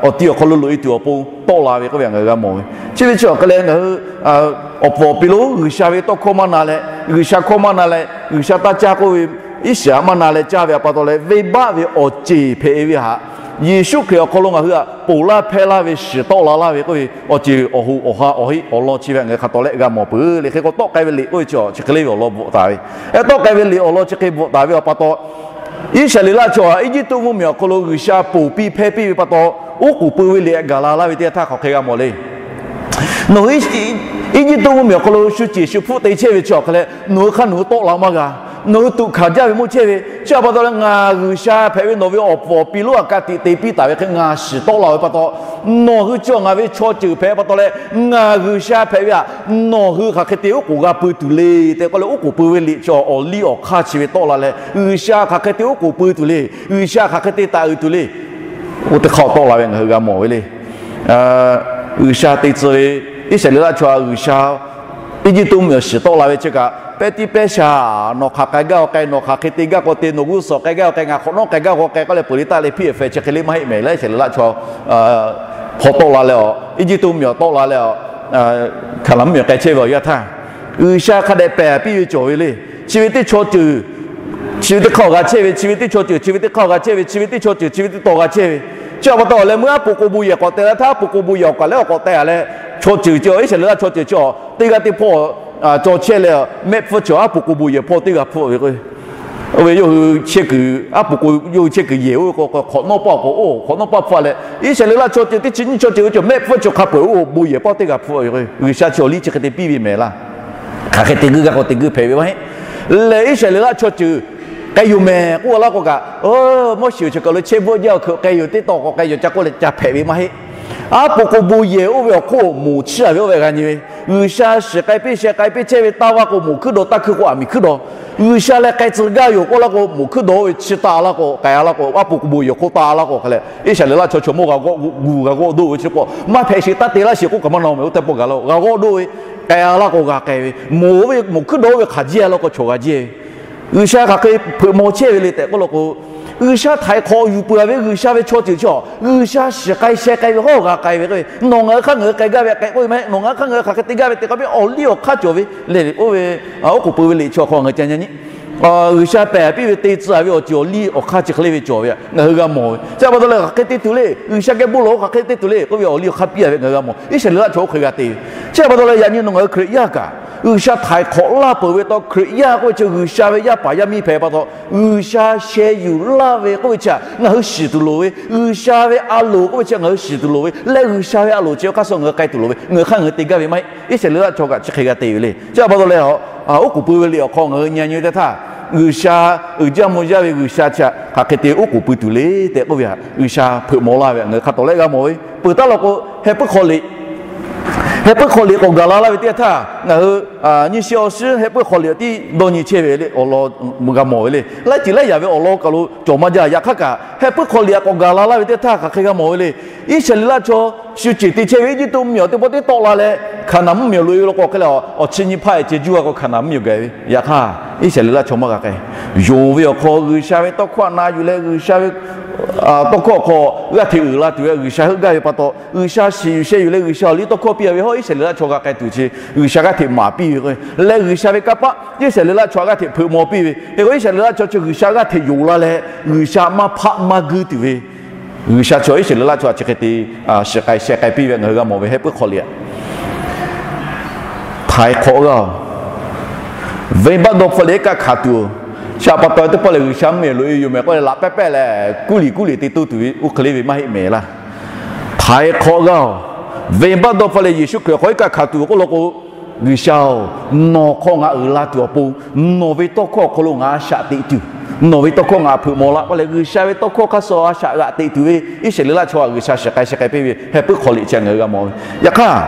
awˬ ti awˬ hk'aw lo loꞈ e tuˬ awˬ pon tawˆ la ve k'oˆ ve htaꞈ ngaˬ hui g'a mawˬ ve. Chi ve chi awˬ hk'e leh ngaˬ hui awˬ puˍ awˬ pi lo G'uiˬsha ve tawˇ hkawˇ maˇ na leh, G'uiˬsha hkawˇ maˇ na leh, G'uiˬsha taˇ caˇ k'oˆ ve iˉ shiˍ htaꞈ maˇ na leh caˇ ve htaꞈ pa taw leh, venˇbaˆ ve awˬ ceˬ hpehꞈ ve htaꞈ Yeˍsuˆ Hkriꞈ awˬ hk'aw lo ngaˬ hui htaꞈ ponˬ laˇ hpehˇ laˇ ve shiˍ tawˆ la laˇ ve k'oˆ ve awˬ ceuˬ awˬ hoꞈ awˬ ha awˬ heˆ awˬ lawn chi ve htaꞈ ngaˬ hui hk'a tawˍ leh g'a mawˬ peuˬ le. Hk'e k'o tawˆ k'ai ve liꞈ k'oˆ ve chi chi hk'e le ve awˬ lawn bvuhꞈ taˍ ve, tawˆ k'ai ve liꞈ awˬ lawn chi hk'e bvuhꞈ taˍ ve awˬ pa taw, Iˉsaˍreˍlaˆ chaw htaꞈ Eˇjiˇtuꞈ mvuhˇmiˬ awˬ hk'aw lo G'uiˬsha ponˬ piˇ hpehˇ piˇ ve pa taw, oˉ k'oˍ pui ve liꞈ htaꞈ gaˬ la laˇ ve teˇ yanˇ htaˇ hk'aˬ hk'e g'a mawˬ le. Nawˬ hui Eˇjiˇtuꞈ mvuhˇmiˬ awˬ hk'aw lo shu ceˬ shu hpfuhˆ te chehˇ ve chi awˬ hk'e leh, nawˬ hui hk'aˇ nawˬ hui tawˆ la maˇ g'a. Nawˬ hui tuꞈ hkanˍ jaˇ ve mawˇ chehˇ ve chi pa taw leh, ngaˬ G'uiˬsha hpehꞈ ve nawˬ ve awˬ puˍ awˬ pi lonˉ htaꞈ ka tiꞈ te piˇ taˍ ve hk'e ngaˬ shiˍ tawˆ la ve pa taw, nawˬ hui chi ngaˬ ve chaw ceuˬ hpehꞈ pa taw leh, ngaˬ G'uiˬsha hpehꞈ ve htaꞈ nawˬ hui hk'aˬ hk'e te oˉ k'oˍ g'a pui tuˬ le tehꞈ k'oˆ leh, oˉ k'oˍ pui ve liꞈ chi awˬ liˇ awˬ hk'aˇ chi ve tawˆ la leh, G'uiˬsha hk'aˬ hk'e te oˉ k'oˍ pui tuˬ le, G'uiˬsha hk'aˬ hk'e te taˍ uiˍ tuˬ le, oˇ teˇ hk'aˇ tawˆ la ve ngaˬ hui g'a mawˬ ve le. G'uiˬsha te tcuh ve Iˉsaˍreˍlaˆ chaw htaꞈ G'uiˬsha Eˇjiˇtuꞈ mvuhˇmiˬ awˬ shiˍ tawˆ la ve chi kaꞈ, pehˇ tiˉ pehˇ sha, nawˬ hk'aˬ k'ai gaˇ k'ai, nawˬ hk'aˬ hk'e te gaˇ k'o te, nawˬ g'uˇ suhˍ k'ai gaˇ k'ai, ngaˬ hk'awꞈ nawˉ k'ai gaˇ k'ai k'oˆ leh peuˬ le taˇ leh hpiˇ-e hpehꞈ chi hk'e le maˇ heˆ mehˍ leh, Iˉsaˍreˍlaˆ chaw hk'aw tawˆ la leh, Eˇjiˇtuꞈ mvuhˇmiˬ awˬ tawˆ la leh, Hkaˍnanˍ mvuhˇmiˬ k'ai chehˇ ve awˬ yanˇ htaˇ, G'uiˬsha hk'a dehꞈ pehˬ piˇ ve cawˬ ve le. Chi ve teˇ chaw ceuˬ chi ve teˇ hk'aˇ g'a chehˇ ve, chi ve teˇ chaw ceuˬ chi ve teˇ hk'aˇ g'a chehˇ ve, chi ve teˇ chaw ceuˬ chi ve teˇ taw g'a chehˇ ve. Chi pa taw awˬ leh meuˇ aˉ poꞈ k'o bon yehˬ k'awꞈ teh la htaˇ, aˉ poꞈ k'o bon yehˬ awˬ kaꞈ leh awˬ k'awꞈ teh a leh, chaw ceuˬ chi Iˉsaˍreˍlaˆ chaw ceuˬ chi teˇ g'aˇ teˇ hpawˇ cawˬ chehˇ leh, mehˆ hpfuhˇ chi aˉ poꞈ k'o bon yehˬ hpawˇ teˇ g'aˇ hpfuhˆ ve k'o, oˇ ve yawˇ hui chehˇ kuiˬ, aˉ poꞈ k'o yawˇ hui chehˇ kuiˬ yehˬ oˇ ve k'o, hk'awꞈ nawˉ paˇ k'o oˇ hk'awꞈ nawˉ paˇ hpfuhˆ leh, Iˉsaˍreˍlaˆ chaw ceuˬ teˇ chi nyiˇ chaw ceuˬ ve cawˬ mehˆ hpfuhˇ chi hk'a peu-eˬ oˇ bon yehˬ pawˇ teˇ g'aˇ hpfuhˆ ve k'o, G'uiˬsha chi awˬ liˇ chi hk'e te piˇ ve mehˍ laˇ. Hk'aˬ hk'e te guˇ gaˇ k'o te guˇ hpehꞈ ve maˇ heˆ. Lehˬ Iˉsaˍreˍlaˆ chaw ceuˬ k'ai yoˬ mehˍ k'oˆ laˇ k'o kaꞈ, Moˉseˍ chi kaˬ lo chehˇ bvuhˆ jaˇ awˬ hk'e k'ai yoˬ, teˇ taw k'awꞈ k'ai yoˬ ca k'oˆ leh ca hpehꞈ ve maˇ heˆ. Aˉ poꞈ k'o bon yehˬ oˇ ve awˬ hk'oˆ moˍ chiˇ a ve oˇ ve g'a nyi ve, G'uiˬsha shiˍ k'ai piˇ sheh k'ai piˇ chehˇ ve taˇ vaˇ k'o moˍ hkuiˉ daw, taˇ hkuiˇ k'o aˬ miˍ hkuiˉ daw. G'uiˬsha leh k'ai tcuh gaˇ yoˬ k'oˆ laˇ k'o, moˍ hkuiˉ daw oˇ ve chiˇ taˇ laˇ k'o, k'ai a laˇ k'o, aˉ poꞈ k'o bon yehˬ hk'oˆ taˇ laˇ k'o hk'a leh, Iˉsaˍreˍlaˆ chaw chaw mawˇ g'a g'awˆ gu, g'a g'awˆ doˆ ve chi k'o, maˇ hpehꞈ sheˍ taˇ te laˇ sheˍ k'oˆ kaꞈ maˇ na mehˍ, oˇ teˇ pawˆ gaˬ la g'a g'awˆ doˆ ve, k'ai a laˇ k'o g'a k'ai ve, moˍ oˇ ve moˍ hkuiˉ daw oˇ ve hk'aˬ jiˇ a laˇ k'o chaw g'a jiˇ ve, G'uiˬsha hk'aˬ hk'e hpeuꞈ maw chehˇ ve le tehꞈ k'oˆ laˇ k'o, G'uiˬsha htaiˍ hk'awꞈ yuˬ peuˬ a ve G'uiˬsha ve chaw ceuˬ chi a, G'uiˬsha shiˍ k'ai sheh k'ai ve hawˉ g'a k'ai ve k'o, nawˬ ngaˬ hui hk'aˇ ngaˬ hui k'ai gaˇ ve hk'e k'oˆ ve maˇ heˆ. Nawˬ ngaˬ hui hk'aˇ ngaˬ hui hk'aˬ hk'e te gaˇ ve tehꞈ k'oˆ piˇ awˬ liˇ awˬ hk'aˇ cawˬ ve le. Oˇ ve oˉ k'oˍ pui ve liꞈ chi awˬ hk'aw ngaˬ hui ca nyi nyi G'uiˬsha pehˬ piˇ ve te tcuh a ve awˬ ceuˬ awˬ liˇ awˬ hk'aˇ chi hk'e le ve cawˬ ve htaꞈ ngaˬ hui g'a mawˬ ve. Chi pa taw leh hk'aˬ hk'e te tuˬ le, G'uiˬsha geh bon lawˬ k'o hk'aˬ hk'e te tuˬ le k'oˆ ve awˬ liˇ awˬ hk'aˇ piˇ a ve ngaˬ hui g'a mawˬ. Iˉsaˍreˍlaˆ chaw oˇ hk'e g'a te ve. Chi pa taw leh yaꞈ nyi nawˬ ngaˬ hui Hkriꞈ yaˇ kaꞈ, G'uiˬsha htaiˍ hk'awꞈ laˇ peuˬ ve tawˇ, Hkriꞈ yaˇ k'oˆ ve chi G'uiˬsha ve yaˇ paˍ yaˇ miˇ hpehꞈ pa taw, G'uiˬsha sheh yuˬ laˇ ve k'oˆ ve chi htaꞈ ngaˬ hui shiˍ tuˬ loˍ ve, G'uiˬsha ve a loˍ k'oˆ ve chi htaꞈ ngaˬ hui shiˍ tuˬ loˍ ve leh, G'uiˬsha ve a loˍ chi hk'aˇ suh ngaˬ hui k'ai tuˬ loˍ ve, ngaˬ hui hk'aˇ ngaˬ hui te gaˇ ve maˇ heˆ. Iˉsaˍreˍlaˆ chaw kaꞈ chi hk'e g'a te ve le. Chi pa taw leh, oˉ k'oˍ pui ve liꞈ awˬ hk'aw ngaˬ hui nyi nyi teˇ htaˇ, G'uiˬsha uiˍ jaˇ mvuh jaˇ ve G'uiˬsha chi htaꞈ hk'aˬ hk'e te oˉ k'oˍ pui tuˬ le tehꞈ k'oˆ ve htaꞈ G'uiˬsha hpeuꞈ maw laˇ ve htaꞈ ngaˬ hui hk'a tawˍ leh g'a mawˬ ve. Peuˬ taˉ law k'o, Heh puiˉ hk'aw liꞈ, Heh puiˉ hk'aw liꞈ k'awꞈ gaˬ la laˇ ve teˇ htaˇ ngaˬ hui nyi shi awˬ shiˉ heh puiˉ hk'aw liꞈ tiˉ dawˇ nyi chehˇ ve le awˬ lawn g'a mawˬ ve le. Laiˉ ceuˬ laiˉ yaꞈ ve awˬ lawn kaˬ lo cawˬ maˇ jaˇ. Yaꞈ hk'aˇ kaꞈ heh puiˉ hk'aw liꞈ k'awꞈ gaˬ la laˇ ve teˇ htaˇ hk'aˬ hk'e g'a mawˬ ve le. Iˉsaˍreˍlaˆ chaw shu ceˬ te chehˇ ve Eˇjiˇtuꞈ mvuhˇmiˬ awˬ teˇ pawˆ tiˉ tawˆ la leh, Hkaˍnanˍ mvuhˇmiˬ loꞈ e ve law k'o hk'e leh, awˬ chi nyi hpaˇ e ceh juˇ g'a k'o Hkaˍnanˍ mvuhˇmiˬ gaˬ ve. Yaꞈ hk'aˇ Iˉsaˍreˍlaˆ chaw maˇ g'a k'ai. Yonˍ ve awˬ hk'aw G'uiˬsha ve tawˇ hkawˇ na yuˬ leh G'uiˬsha ve tawˇ hkawˇ awˬ hk'aw g'aˇ hteꞈ uiˍ la tuˬ ve G'uiˬsha heuˆ gaˇ ve pa taw, G'uiˬsha shiˍ yuˬ sheh yuˬ leh G'uiˬsha awˬ liˇ tawˇ hkawˇ piˇ a ve hawˉ Iˉsaˍreˍlaˆ chaw g'a k'ai tuˬ chi G'uiˬsha g'aˇ hteꞈ maˍ piˇ ve k'o leh G'uiˬsha ve kanˇ paˆ Iˉsaˍreˍlaˆ chaw g'aˇ hteꞈ hpeuꞈ maw piˇ ve hk'e k'o, Iˉsaˍreˍlaˆ chaw chi G'uiˬsha g'aˇ hteꞈ yonˍ la leh G'uiˬsha maˇ hpaˆ maˇ guiˇ tuˬ ve G'uiˬsha chaw Iˉsaˍreˍlaˆ chaw a chi hk'e te shiˍ k'ai sheh k'ai piˇ ve ngaˬ hui g'a mawˬ ve heh puiˉ hk'aw liꞈ a. Htaiˍ hk'awꞈ g'aˇ-oˬ, venˇbaˆ dawˇ hpfuhˇ leh iˉ kaˆ hkanˍ tuˬ-oˬ, chi pa taw teˇ pawˆ lehˬ G'uiˬsha mvuhˇmiˬ loꞈ e yoˬ mehˍ k'oˆ leh laꞈ pehˉ pehˉ leh kuˉ liꞈ kuˉ liꞈ te toˇ tuˬ ve oˇ hk'e le ve maˇ heˆ mehˍ laˇ. Htaiˍ hk'awꞞ g'aˇ-oˬ, venˇbaˆ dawˇ hpfuhˇ leh Yeˍsuˆ Hkriꞈ hk'aw iˉ kaˆ hkanˍ tuˬ k'oˆ law k'o, G'uiˬsha-oˬ, nawˬ hk'aw ngaˬ uiˍ la tuˬ awˬ pon nawˬ ve tawˇ hkawˇ awˬ hk'aw lo ngaˬ a shaꞈ teꞈ tuˬ, nawˬ ve tawˇ hkawˇ ngaˬ hpeuꞈ maw laˇ k'oˆ leh G'uiˬsha ve tawˇ hkawˇ hk'aˇ suh a shaꞈ g'aꞈ teꞈ tuˬ ve Iˉsaˍreˍlaˆ chaw a G'uiˬsha shiˍ k'ai sheh k'ai piˇ ve heh puiˉ hk'aw liꞈ chi ngaˬ hui g'a mawˬ ve. Yaꞈ hk'aˇ,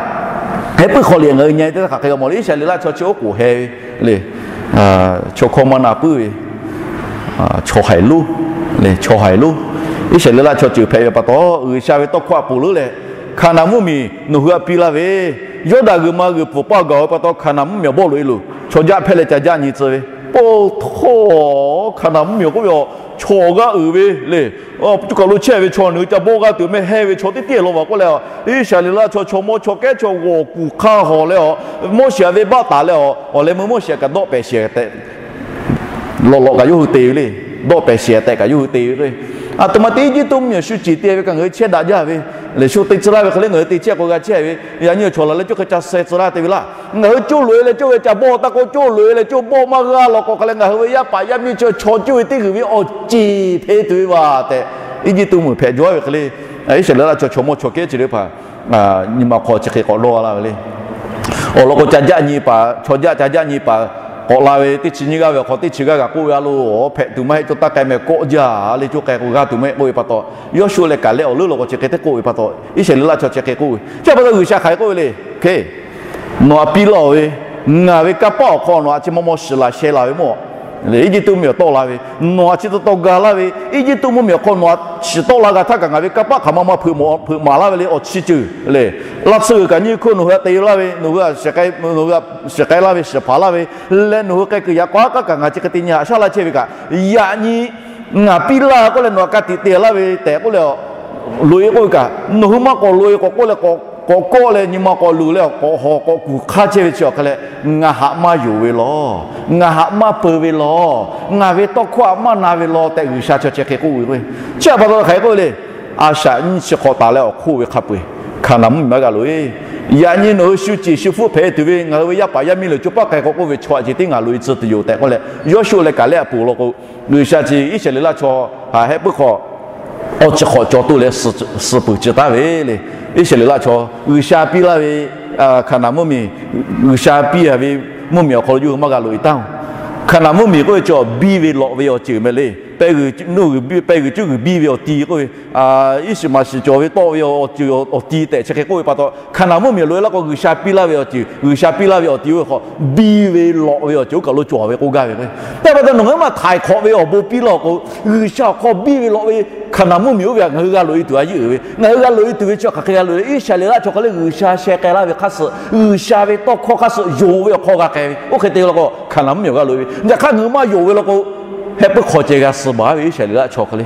heh puiˉ hk'aw liꞈ ngaˬ hui nyi teˇ htaˇ hk'aˬ hk'e g'a mawˬ le. Iˉsaˍreˍlaˆ chaw chi oˉ k'oˍ heh ve le, chaw hkawˇ maˇ na puiˉ ve, chaw haiˬ lonˉ le, chaw haiˬ lonˉ. Iˉsaˍreˍlaˆ chaw ceuˬ hpehꞈ ve pa taw G'uiˬsha ve tawˇ hkawˇ a ponˬ leuˉ leh, Hkaˍnanˍ mvuhˇmiˬ nawˬ hui htaꞈ piˇ laˇ ve, Yawˇdanˍ g'uiˬ ma g'uiˬ pfuhˍ paˇ gaˬ ve pa taw Hkaˍnanˍ mvuhˇmiˬ awˬ bawˆ loꞈ e loˬ, chaw jaˆ hpehˇ leh ca jaˆ nyi tcuh ve. Paw htaw, Hkaˍnanˍ mvuhˇmiˬ k'oˆ ve a, chaw g'aˇ uiˍ ve le, cuˇ kaˬ lo chehˇ ve chaw nawˬ hui ca bawˆ g'aˇ tuˬ meh heh ve chaw teˇ tiˉ lawˬ vaˬ k'oˆ leh a, Iˉsaˍreˍlaˆ chaw chaw mawˇ chaw kehˉ chaw g'awˬ kuˬ hk'aˇ hawˬ leh a, Moˉseˍ a venˇbaˆ taˍ leh a, awˬ leh meuˇ Moˉseˍ kaꞈ dawˆ pehˍ shiˍ tehꞈ lawꞈ lawꞈ kaꞈ yawˇ hui te ve le. Dawˆ pehˍ shiˍ tehꞈ kaꞈ yawˇ hui te ve k'o, a htoꞈ ma te Eˇjiˇtuꞈ mvuhˇmiˬ shu ceˬ te ve kaꞈ ngaˬ hui chehˇ daꞈ jaˇ ve, lehˬ shu te tcuh laˇ ve hk'e le ngaˬ hui te chehˇ k'o g'a chehˇ ve, yaꞈ nyi chaw laˬ leh cawˇ hk'e ca suh tcuh laˇ te ve laˇ. Ngaˬ hui coˇ loꞈ e leh coˇ ve ca bawˆ taˇ k'o, coˇ loꞈ e leh coˇ bawˆ maˇ g'a law k'o hk'a leh ngaˬ hui ve yaˇ paˍ yaˇ miˇ chaw chaw coˇ ve teˇ g'uiˬ ve awˬ ceˬ hpehꞈ tuˬ ve vaˬ tehꞈ, Eˇjiˇtuꞈ mvuhˇmiˬ hpehꞈ jaw ve hk'e le, Iˉsaˍreˍlaˆ chaw chaw mawˇ chaw kehˉ chi teˇ hpaˍ nyi ma hk'aw chi hk'e k'awꞈ dawˇ laˇ ve le. Awˬ lawn k'o, ca jaˆ nyi paˍ, chaw jaˆ ca jaˆ nyi paˍ k'awꞈ la ve teˇ chi nyiˇ g'aˇ ve awˬ hk'aw teˇ chi g'aˇ kaꞈ k'oˆ ve a lo, awˬ hpehꞈ tuˬ maˇ heˆ, cawˇ taˇ k'ai meh kawˆ jaˇ le, cawˇ k'ai k'o g'a tuˬ maˇ heˆ k'oˆ ve pa taw, Yawˇsuˆ leh Kaˍlehˆ awˬ leuˉ law k'o chi hk'e teˇ k'oˆ ve pa taw, Iˉsaˍreˍlaˆ chaw chi hk'e k'oˆ ve. Chi pa taw G'uiˬsha hk'aˬ hk'e k'oˆ ve le, hk'e, nawˬ htaꞈ piˇ laˇ-oˬ ve, ngaˬ ve kanˇ paˆ awˬ hk'aw nawˬ htaꞈ chi maw maw shiˍ laˬ sheh laˬ ve mawˇ Eˇjiˇtuꞈ mvuhˇmiˬ awˬ tawˆ la ve, nawˬ htaꞈ chi taw taw ga laˇ ve, Eˇjiˇtuꞈ mvuhˇmiˬ awˬ hk'aw nawˬ htaꞈ shiˍ tawˆ la g'a htaˇ kaꞈ ngaˬ ve kanˇ paˆ hk'aˬ ma ma hpeuꞈ maˍ laˇ ve le, awˬ chi ceuˬ le. Laˇ tsuhˇ g'uiˬ kaꞈ nyiˇ hk'oˆ nawˬ hui htaꞈ te laˇ ve, nawˬ hui shiˍ k'ai laˇ ve, shiˍ hpaˍ laˇ ve leh nawˬ hui k'ai kuiˬ yaꞈ k'aw a kaꞈ ngaˬ chi hk'e te nyi haꞈ shaˉ laˇ chehˇ ve kaꞈ, yaꞈ nyi ngaˬ piˇ laˇ k'oˆ leh nawˬ htaꞈ ka tiꞈ te laˇ ve tehꞈ k'oˆ leh, loꞈ e k'oˆ ve kaꞈ, nawˬ hui maˇ k'awꞈ loꞈ e k'awꞈ k'oˆ leh, k'awꞈ kawˆ leh nyi ma k'awꞈ luˬ leh k'awꞈ hawˬ k'awꞈ kuˬ hk'aˇ chehˇ ve chi awˬ hk'a leh, ngaˬ htaꞈ maˇ yonˍ ve law, ngaˬ htaꞈ maˇ peu ve law, ngaˬ ve tawˇ hkawˇ htaꞈ maˇ na ve law tehꞈ G'uiˬsha chaw chi hk'e k'oˆ ve k'o, chi pa taw hk'aˬ hk'e k'oˆ ve le. A shaꞈ nyiˇ chi hk'awꞈ taˍ leh awˬ hk'oˆ ve hk'a peu-eˬ Hkaˍnanˍ mvuhˇmiˬ maˇ g'a loꞈ e. Yaꞈ nyi nawˬ hui shu ceˬ shu hpfuhˆ hpehꞈ tuˬ ve ngaˬ hui ve yaˇ paˍ yaˇ miˇ lehˬ, co paˆ k'ai k'awꞈ k'oˆ ve chaw htaꞈ ceh tiˉ ngaˬ loꞈ e tcuh tuˬ yoˬ tehꞈ k'oˆ leh, Yawˇsuˆ leh Kaˍlehˆ a poˬ law k'o, G'uiˬsha chi Iˉsaˍreˍlaˆ chaw htaꞈ heh puiˉ hk'aw awˬ chi hk'awꞈ cawˬ toˇ leh suh peuˬ ci taˉ ve le. Iˉsaˍreˍlaˆ chaw G'uiˬsha piˇ laˇ ve Hkaˍnanˍ mvuhˇmiˬ, G'uiˬsha piˇ a ve mvuhˇmiˬ awˬ hk'aw lo yawˇ hui maˇ g'a loꞈ e taˇ-oˬ. Hkaˍnanˍ mvuhˇmiˬ k'oˆ ve chi biˇ ve lawꞈ ve awˬ ceuˬ meh le. Pehˇ g'uiˬ cuˇ g'uiˬ biˇ ve awˬ ti k'oˆ ve, Iˉshiˍmaˍsiˍ cawˬ ve tawˆ ve awˬ ceuˬ awˬ ti tehꞈ chi hk'e k'oˆ ve pa taw, Hkaˍnanˍ mvuhˇmiˬ loꞈ e laˇ k'o G'uiˬsha piˇ laˇ ve awˬ ceuˬ, G'uiˬsha piˇ laˇ ve awˬ ti oˇ ve hk'aw biˇ ve lawꞈ ve awˬ ceuˬ oˇ kaˬ lo cawˬ ve k'oˆ gaˇ ve k'o, teˇ pa taw nawˬ ngaˬ hui maˇ htaiˍ hk'awꞈ ve awˬ bon piˇ laˇ k'o, G'uiˬsha awˬ hk'aw biˇ ve lawꞈ ve Hkaˍnanˍ mvuhˇmiˬ oˇ ve htaꞈ ngaˬ hui g'a loꞈ e tuˬ a yeˇ uiˍ ve, ngaˬ hui g'a loꞈ e tuˬ ve chi hk'aˬ hk'e g'a loꞈ e le. Iˉsaˍreˍlaˆ chaw hk'aˬ le G'uiˬsha sheh k'ai laˇ ve hk'aˇ suh, G'uiˬsha ve tawˇ hkawˇ hk'aˇ suh yonˍ ve awˬ hk'aw g'a k'ai ve, oˇ hk'e te law k'o Hkaˍnanˍ mvuhˇmiˬ g'a loꞈ e ve. Yaꞈ hk'aˇ ngaˬ hui maˇ yonˍ ve law k'o, heh puiˉ hk'aw ceh g'a suh baˬ ve Iˉsaˍreˍlaˆ chaw hk'aˬ le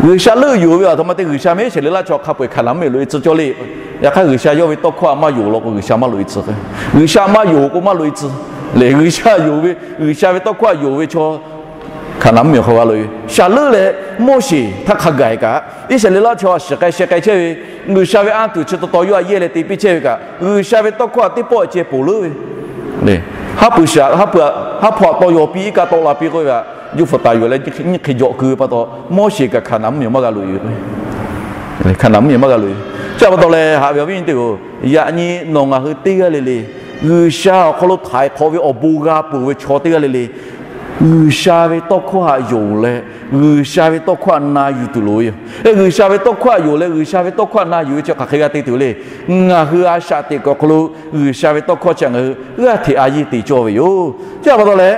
G'uiˬsha leuˆ yonˍ ve a htoꞈ ma te G'uiˬsha meh Iˉsaˍreˍlaˆ chaw hk'a peu-eˬ Hkaˍnanˍ mvuhˇmiˬ loꞈ e tcuh cawˇ le. Yaꞈ hk'aˇ G'uiˬsha yawˇ ve tawˇ hkawˇ htaꞈ maˇ yonˍ law k'o G'uiˬsha maˇ loꞈ e tcuh. G'uiˬsha maˇ yonˍ k'o maˇ loꞈ e tcuh. Lehˬ G'uiˬsha yonˍ ve, G'uiˬsha ve tawˇ hkawˇ htaꞈ yonˍ ve chaw Hkaˍnanˍ mvuhˇmiˬ hk'aw g'a loꞈ e ve. Shaˍ leuˆ leh Moˉseˍ htaˇ hk'a gaˬ kaꞈ, Iˉsaˍreˍlaˆ chaw shiˍ k'ai sheh k'ai chehˇ ve, G'uiˬsha ve anˇ tuˬ chi taw taw yawˇ htaꞈ yehˇ leh te piˇ chehˇ ve kaꞈ, G'uiˬsha ve tawˇ hkawˇ htaꞈ teˇ pawˆ ceh ponˬ leuˉ ve le. Haˉ pui, haˉ pui htaꞈ tawˇ yaw piˇ iˉ kaˆ tawˆ la piˇ k'oˆ ve htaꞈ juˇ hpu taˍ yuˬ leh nyiˇ hk'e jawꞈ keu ve pa taw, Moˉseˍ kaꞈ Hkaˍnanˍ mvuhˇmiˬ maˇ g'a loꞈ e ve k'o, Hkaˍnanˍ mvuhˇmiˬ maˇ g'a loꞈ e. Chi pa taw leh haꞈ ve awˬ viˉ awˬ nyi teˇ hpaˍ-oˬ, yaꞈ nyi nawˬ ngaˬ hui teˇ g'aˇ le le G'uiˬsha awˬ hk'aw lo htaiˍ hk'awꞈ ve awˬ bon g'a peuˬ ve chaw teˇ g'aˇ le le G'uiˬsha ve tawˇ hkawˇ htaꞈ yonˍ leh, G'uiˬsha ve tawˇ hkawˇ htaꞈ na yuˬ tuˬ loˍ ve yoˬ. G'uiˬsha ve tawˇ hkawˇ htaꞈ yonˍ leh G'uiˬsha ve tawˇ hkawˇ htaꞈ na yuˬ ve chi hk'aˬ hk'e g'a te tuˬ le. Ngaˬ hui a shaꞈ teꞈ kuiˬ awˬ hk'aw lo G'uiˬsha ve tawˇ hkawˇ chi ngaˬ hui g'aˇ hteꞈ a yeˇ te cawˇ ve yoˬ. Chi pa taw leh,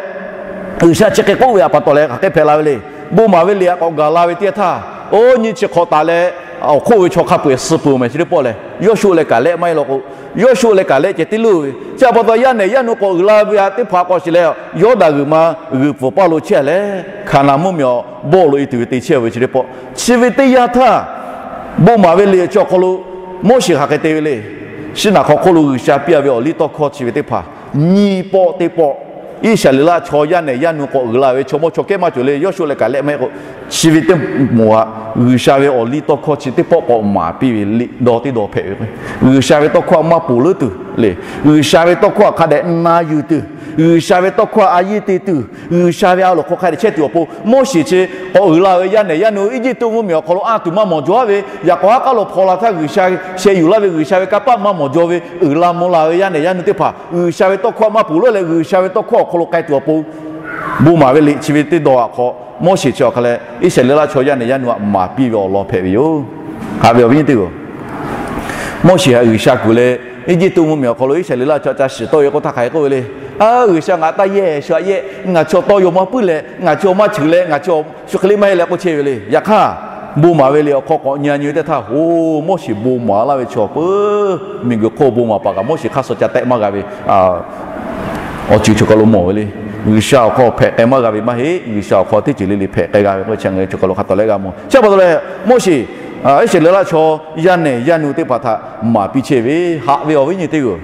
G'uiˬsha chi hk'e k'oˆ ve htaꞈ pa taw leh hk'aˬ hk'e hpehꞈ la ve le. Bon maˍ ve liꞈ htaꞈ k'awꞈ gaˬ la ve teˇ yanˇ htaˇ, oˇ nyi chi hk'awꞈ taˍ leh, awˬ hk'oˆ ve chaw hk'a peu-eˬ suh peuˬ mehˍ chi teˇ pawˆ lehˬ, Yawˇshuˆ leh Kaˍlehˆ maˇ heˆ law k'o, Yawˇshuˆ leh Kaˍlehˆ ceh tiˉ loˇ ve. Chi pa taw yaˇ nehˬ yaˇ nu k'awꞈ uiˍ la ve htaꞈ teˇ hpaˍ k'awꞈ shiˍ leh, Yawˇdanˍ g'uiˬ ma g'uiˬ pfuhˍ paˇ lo chehˇ leh, Hkaˍnanˍ mvuhˇmiˬ awˬ bawˆ lo e tuˬ ve te chehˇ ve chi teˇ pawˆ. Chi ve teˇ yanˇ htaˇ, bon maˍ ve liꞈ chi awˬ hk'aw lo Moˉseˍ hk'aˬ hk'e te ve le. Shiˉnaˍ hk'aw hk'oˆ lo G'uiˬsha piˇ a ve awˬ liˇ tawˇ hkawˇ chi ve teˇ hpaˍ nyiˇ pawˆ teˇ pawˆ, Iˉsaˍreˍlaˆ chaw yaˇ nehˬ yaˇ nu k'awꞈ uiˍ la ve chaw mawˇ chaw kehˉ maˇ cawˬ le. Yawˇshuˆ leh Kaˍlehˆ maˇ heˆ k'o, chi ve teˇ moˍ htaꞈ G'uiˬsha ve awˬ liˇ tawˇ hkawˇ chi teˇ pawˆ k'awꞈ maˍ piˇ ve liꞈ dawˇ teˇ dawˇ hpehꞈ ve k'o, G'uiˬsha ve tawˇ hkawˇ htaꞈ maˇ ponˬ leuˉ tuˬ le. G'uiˬsha ve tawˇ hkawˇ htaꞈ hk'a dehꞈ na yuˬ tuˬ, G'uiˬsha ve tawˇ hkawˇ htaꞈ a yeˇ te tuˬ, G'uiˬsha ve a loˍ hk'aw hk'a dehꞈ chehˇ tuˬ awˬ pon, Moˉseˍ chi k'awꞈ uiˍ la ve yaˇ nehˬ yaˇ nu Eˇjiˇtuꞈ mvuhˇmiˬ awˬ hk'aw lo anˇ tuˬ maˇ mawˬ jaw ve, yaꞈ k'aw haˉ k'aˉ lo hpaw la htaˇ G'uiˬsha sheh yuˬ laˇ ve G'uiˬsha ve kanˇ paˆ maˇ mawˬ jaw ve, uiˍ la mvuh la ve yaˇ nehˬ yaˇ nu teˇ hpaˍ G'uiˬsha ve tawˇ hkawˇ htaꞈ maˇ ponˬ leuˉ leh G'uiˬsha ve tawˇ hkawˇ awˬ hk'aw lo k'ai tuˬ awˬ pon, bon maˍ ve liꞈ chi ve teˇ dawˇ awˬ hk'aw Moˉseˍ chi awˬ hk'a leh Iˉsaˍreˍlaˆ chaw yaˇ nehˬ yaˇ nu htaꞈ maˍ piˇ ve awˬ lawn hpehꞈ ve yoˬ. Haꞈ ve awˬ viˉ nyi teˇ hpaˍ-oˬ, Moˉseˍ htaꞈ G'uiˬsha kuˬ leh Eˇjiˇtuꞈ mvuhˇmiˬ awˬ hk'aw lo Iˉsaˍreˍlaˆ chaw ca shiˍ tawˆ ve k'oˆ htaˇ hk'aˬ hk'e k'oˆ ve le. A, G'uiˬsha ngaˬ taˇ yehˇ shu a yehˇ, ngaˬ chaw tawˇ yaw maˇ puiˉ leh, ngaˬ chaw maˇ cheuˬ leh, ngaˬ chaw shu hk'e le maˇ heˆ leh k'oˆ chehˇ ve le. Yaꞈ hk'aˇ, bon maˍ ve liꞈ awˬ hk'aw k'awꞈ nyi nyi ve teˇ htaˇ, ho, Moˉseˍ bon maˍ laˇ ve chaw peuˬ, miˬguiˬ hk'oˆ bon maˍ paˍ kaꞈ Moˉseˍ hk'aˇ suh ca tehˆ maˇ g'a ve awˬ ceuˬ choˬ kaˬ lo mawˬ ve le. G'uiˬsha awˬ hk'aw hpehꞈ k'ai maˇ g'a ve maˇ heˆ. G'uiˬsha awˬ hk'aw teˇ ceuˬ le le hpehꞈ k'ai g'a ve k'oˆ ve chi ngaˬ hui choˬ kaˬ lo hk'a tawˍ leh g'a mawˬ. Chi pa taw leh, Moˉseˍ Iˉsaˍreˍlaˆ chaw yaˇ nehˬ yaˇ nu teˇ hpaˍ htaꞈ maˍ piˇ chehˇ ve, haꞈ ve awˬ viˉ nyi teˇ hpaˍ-oˬ,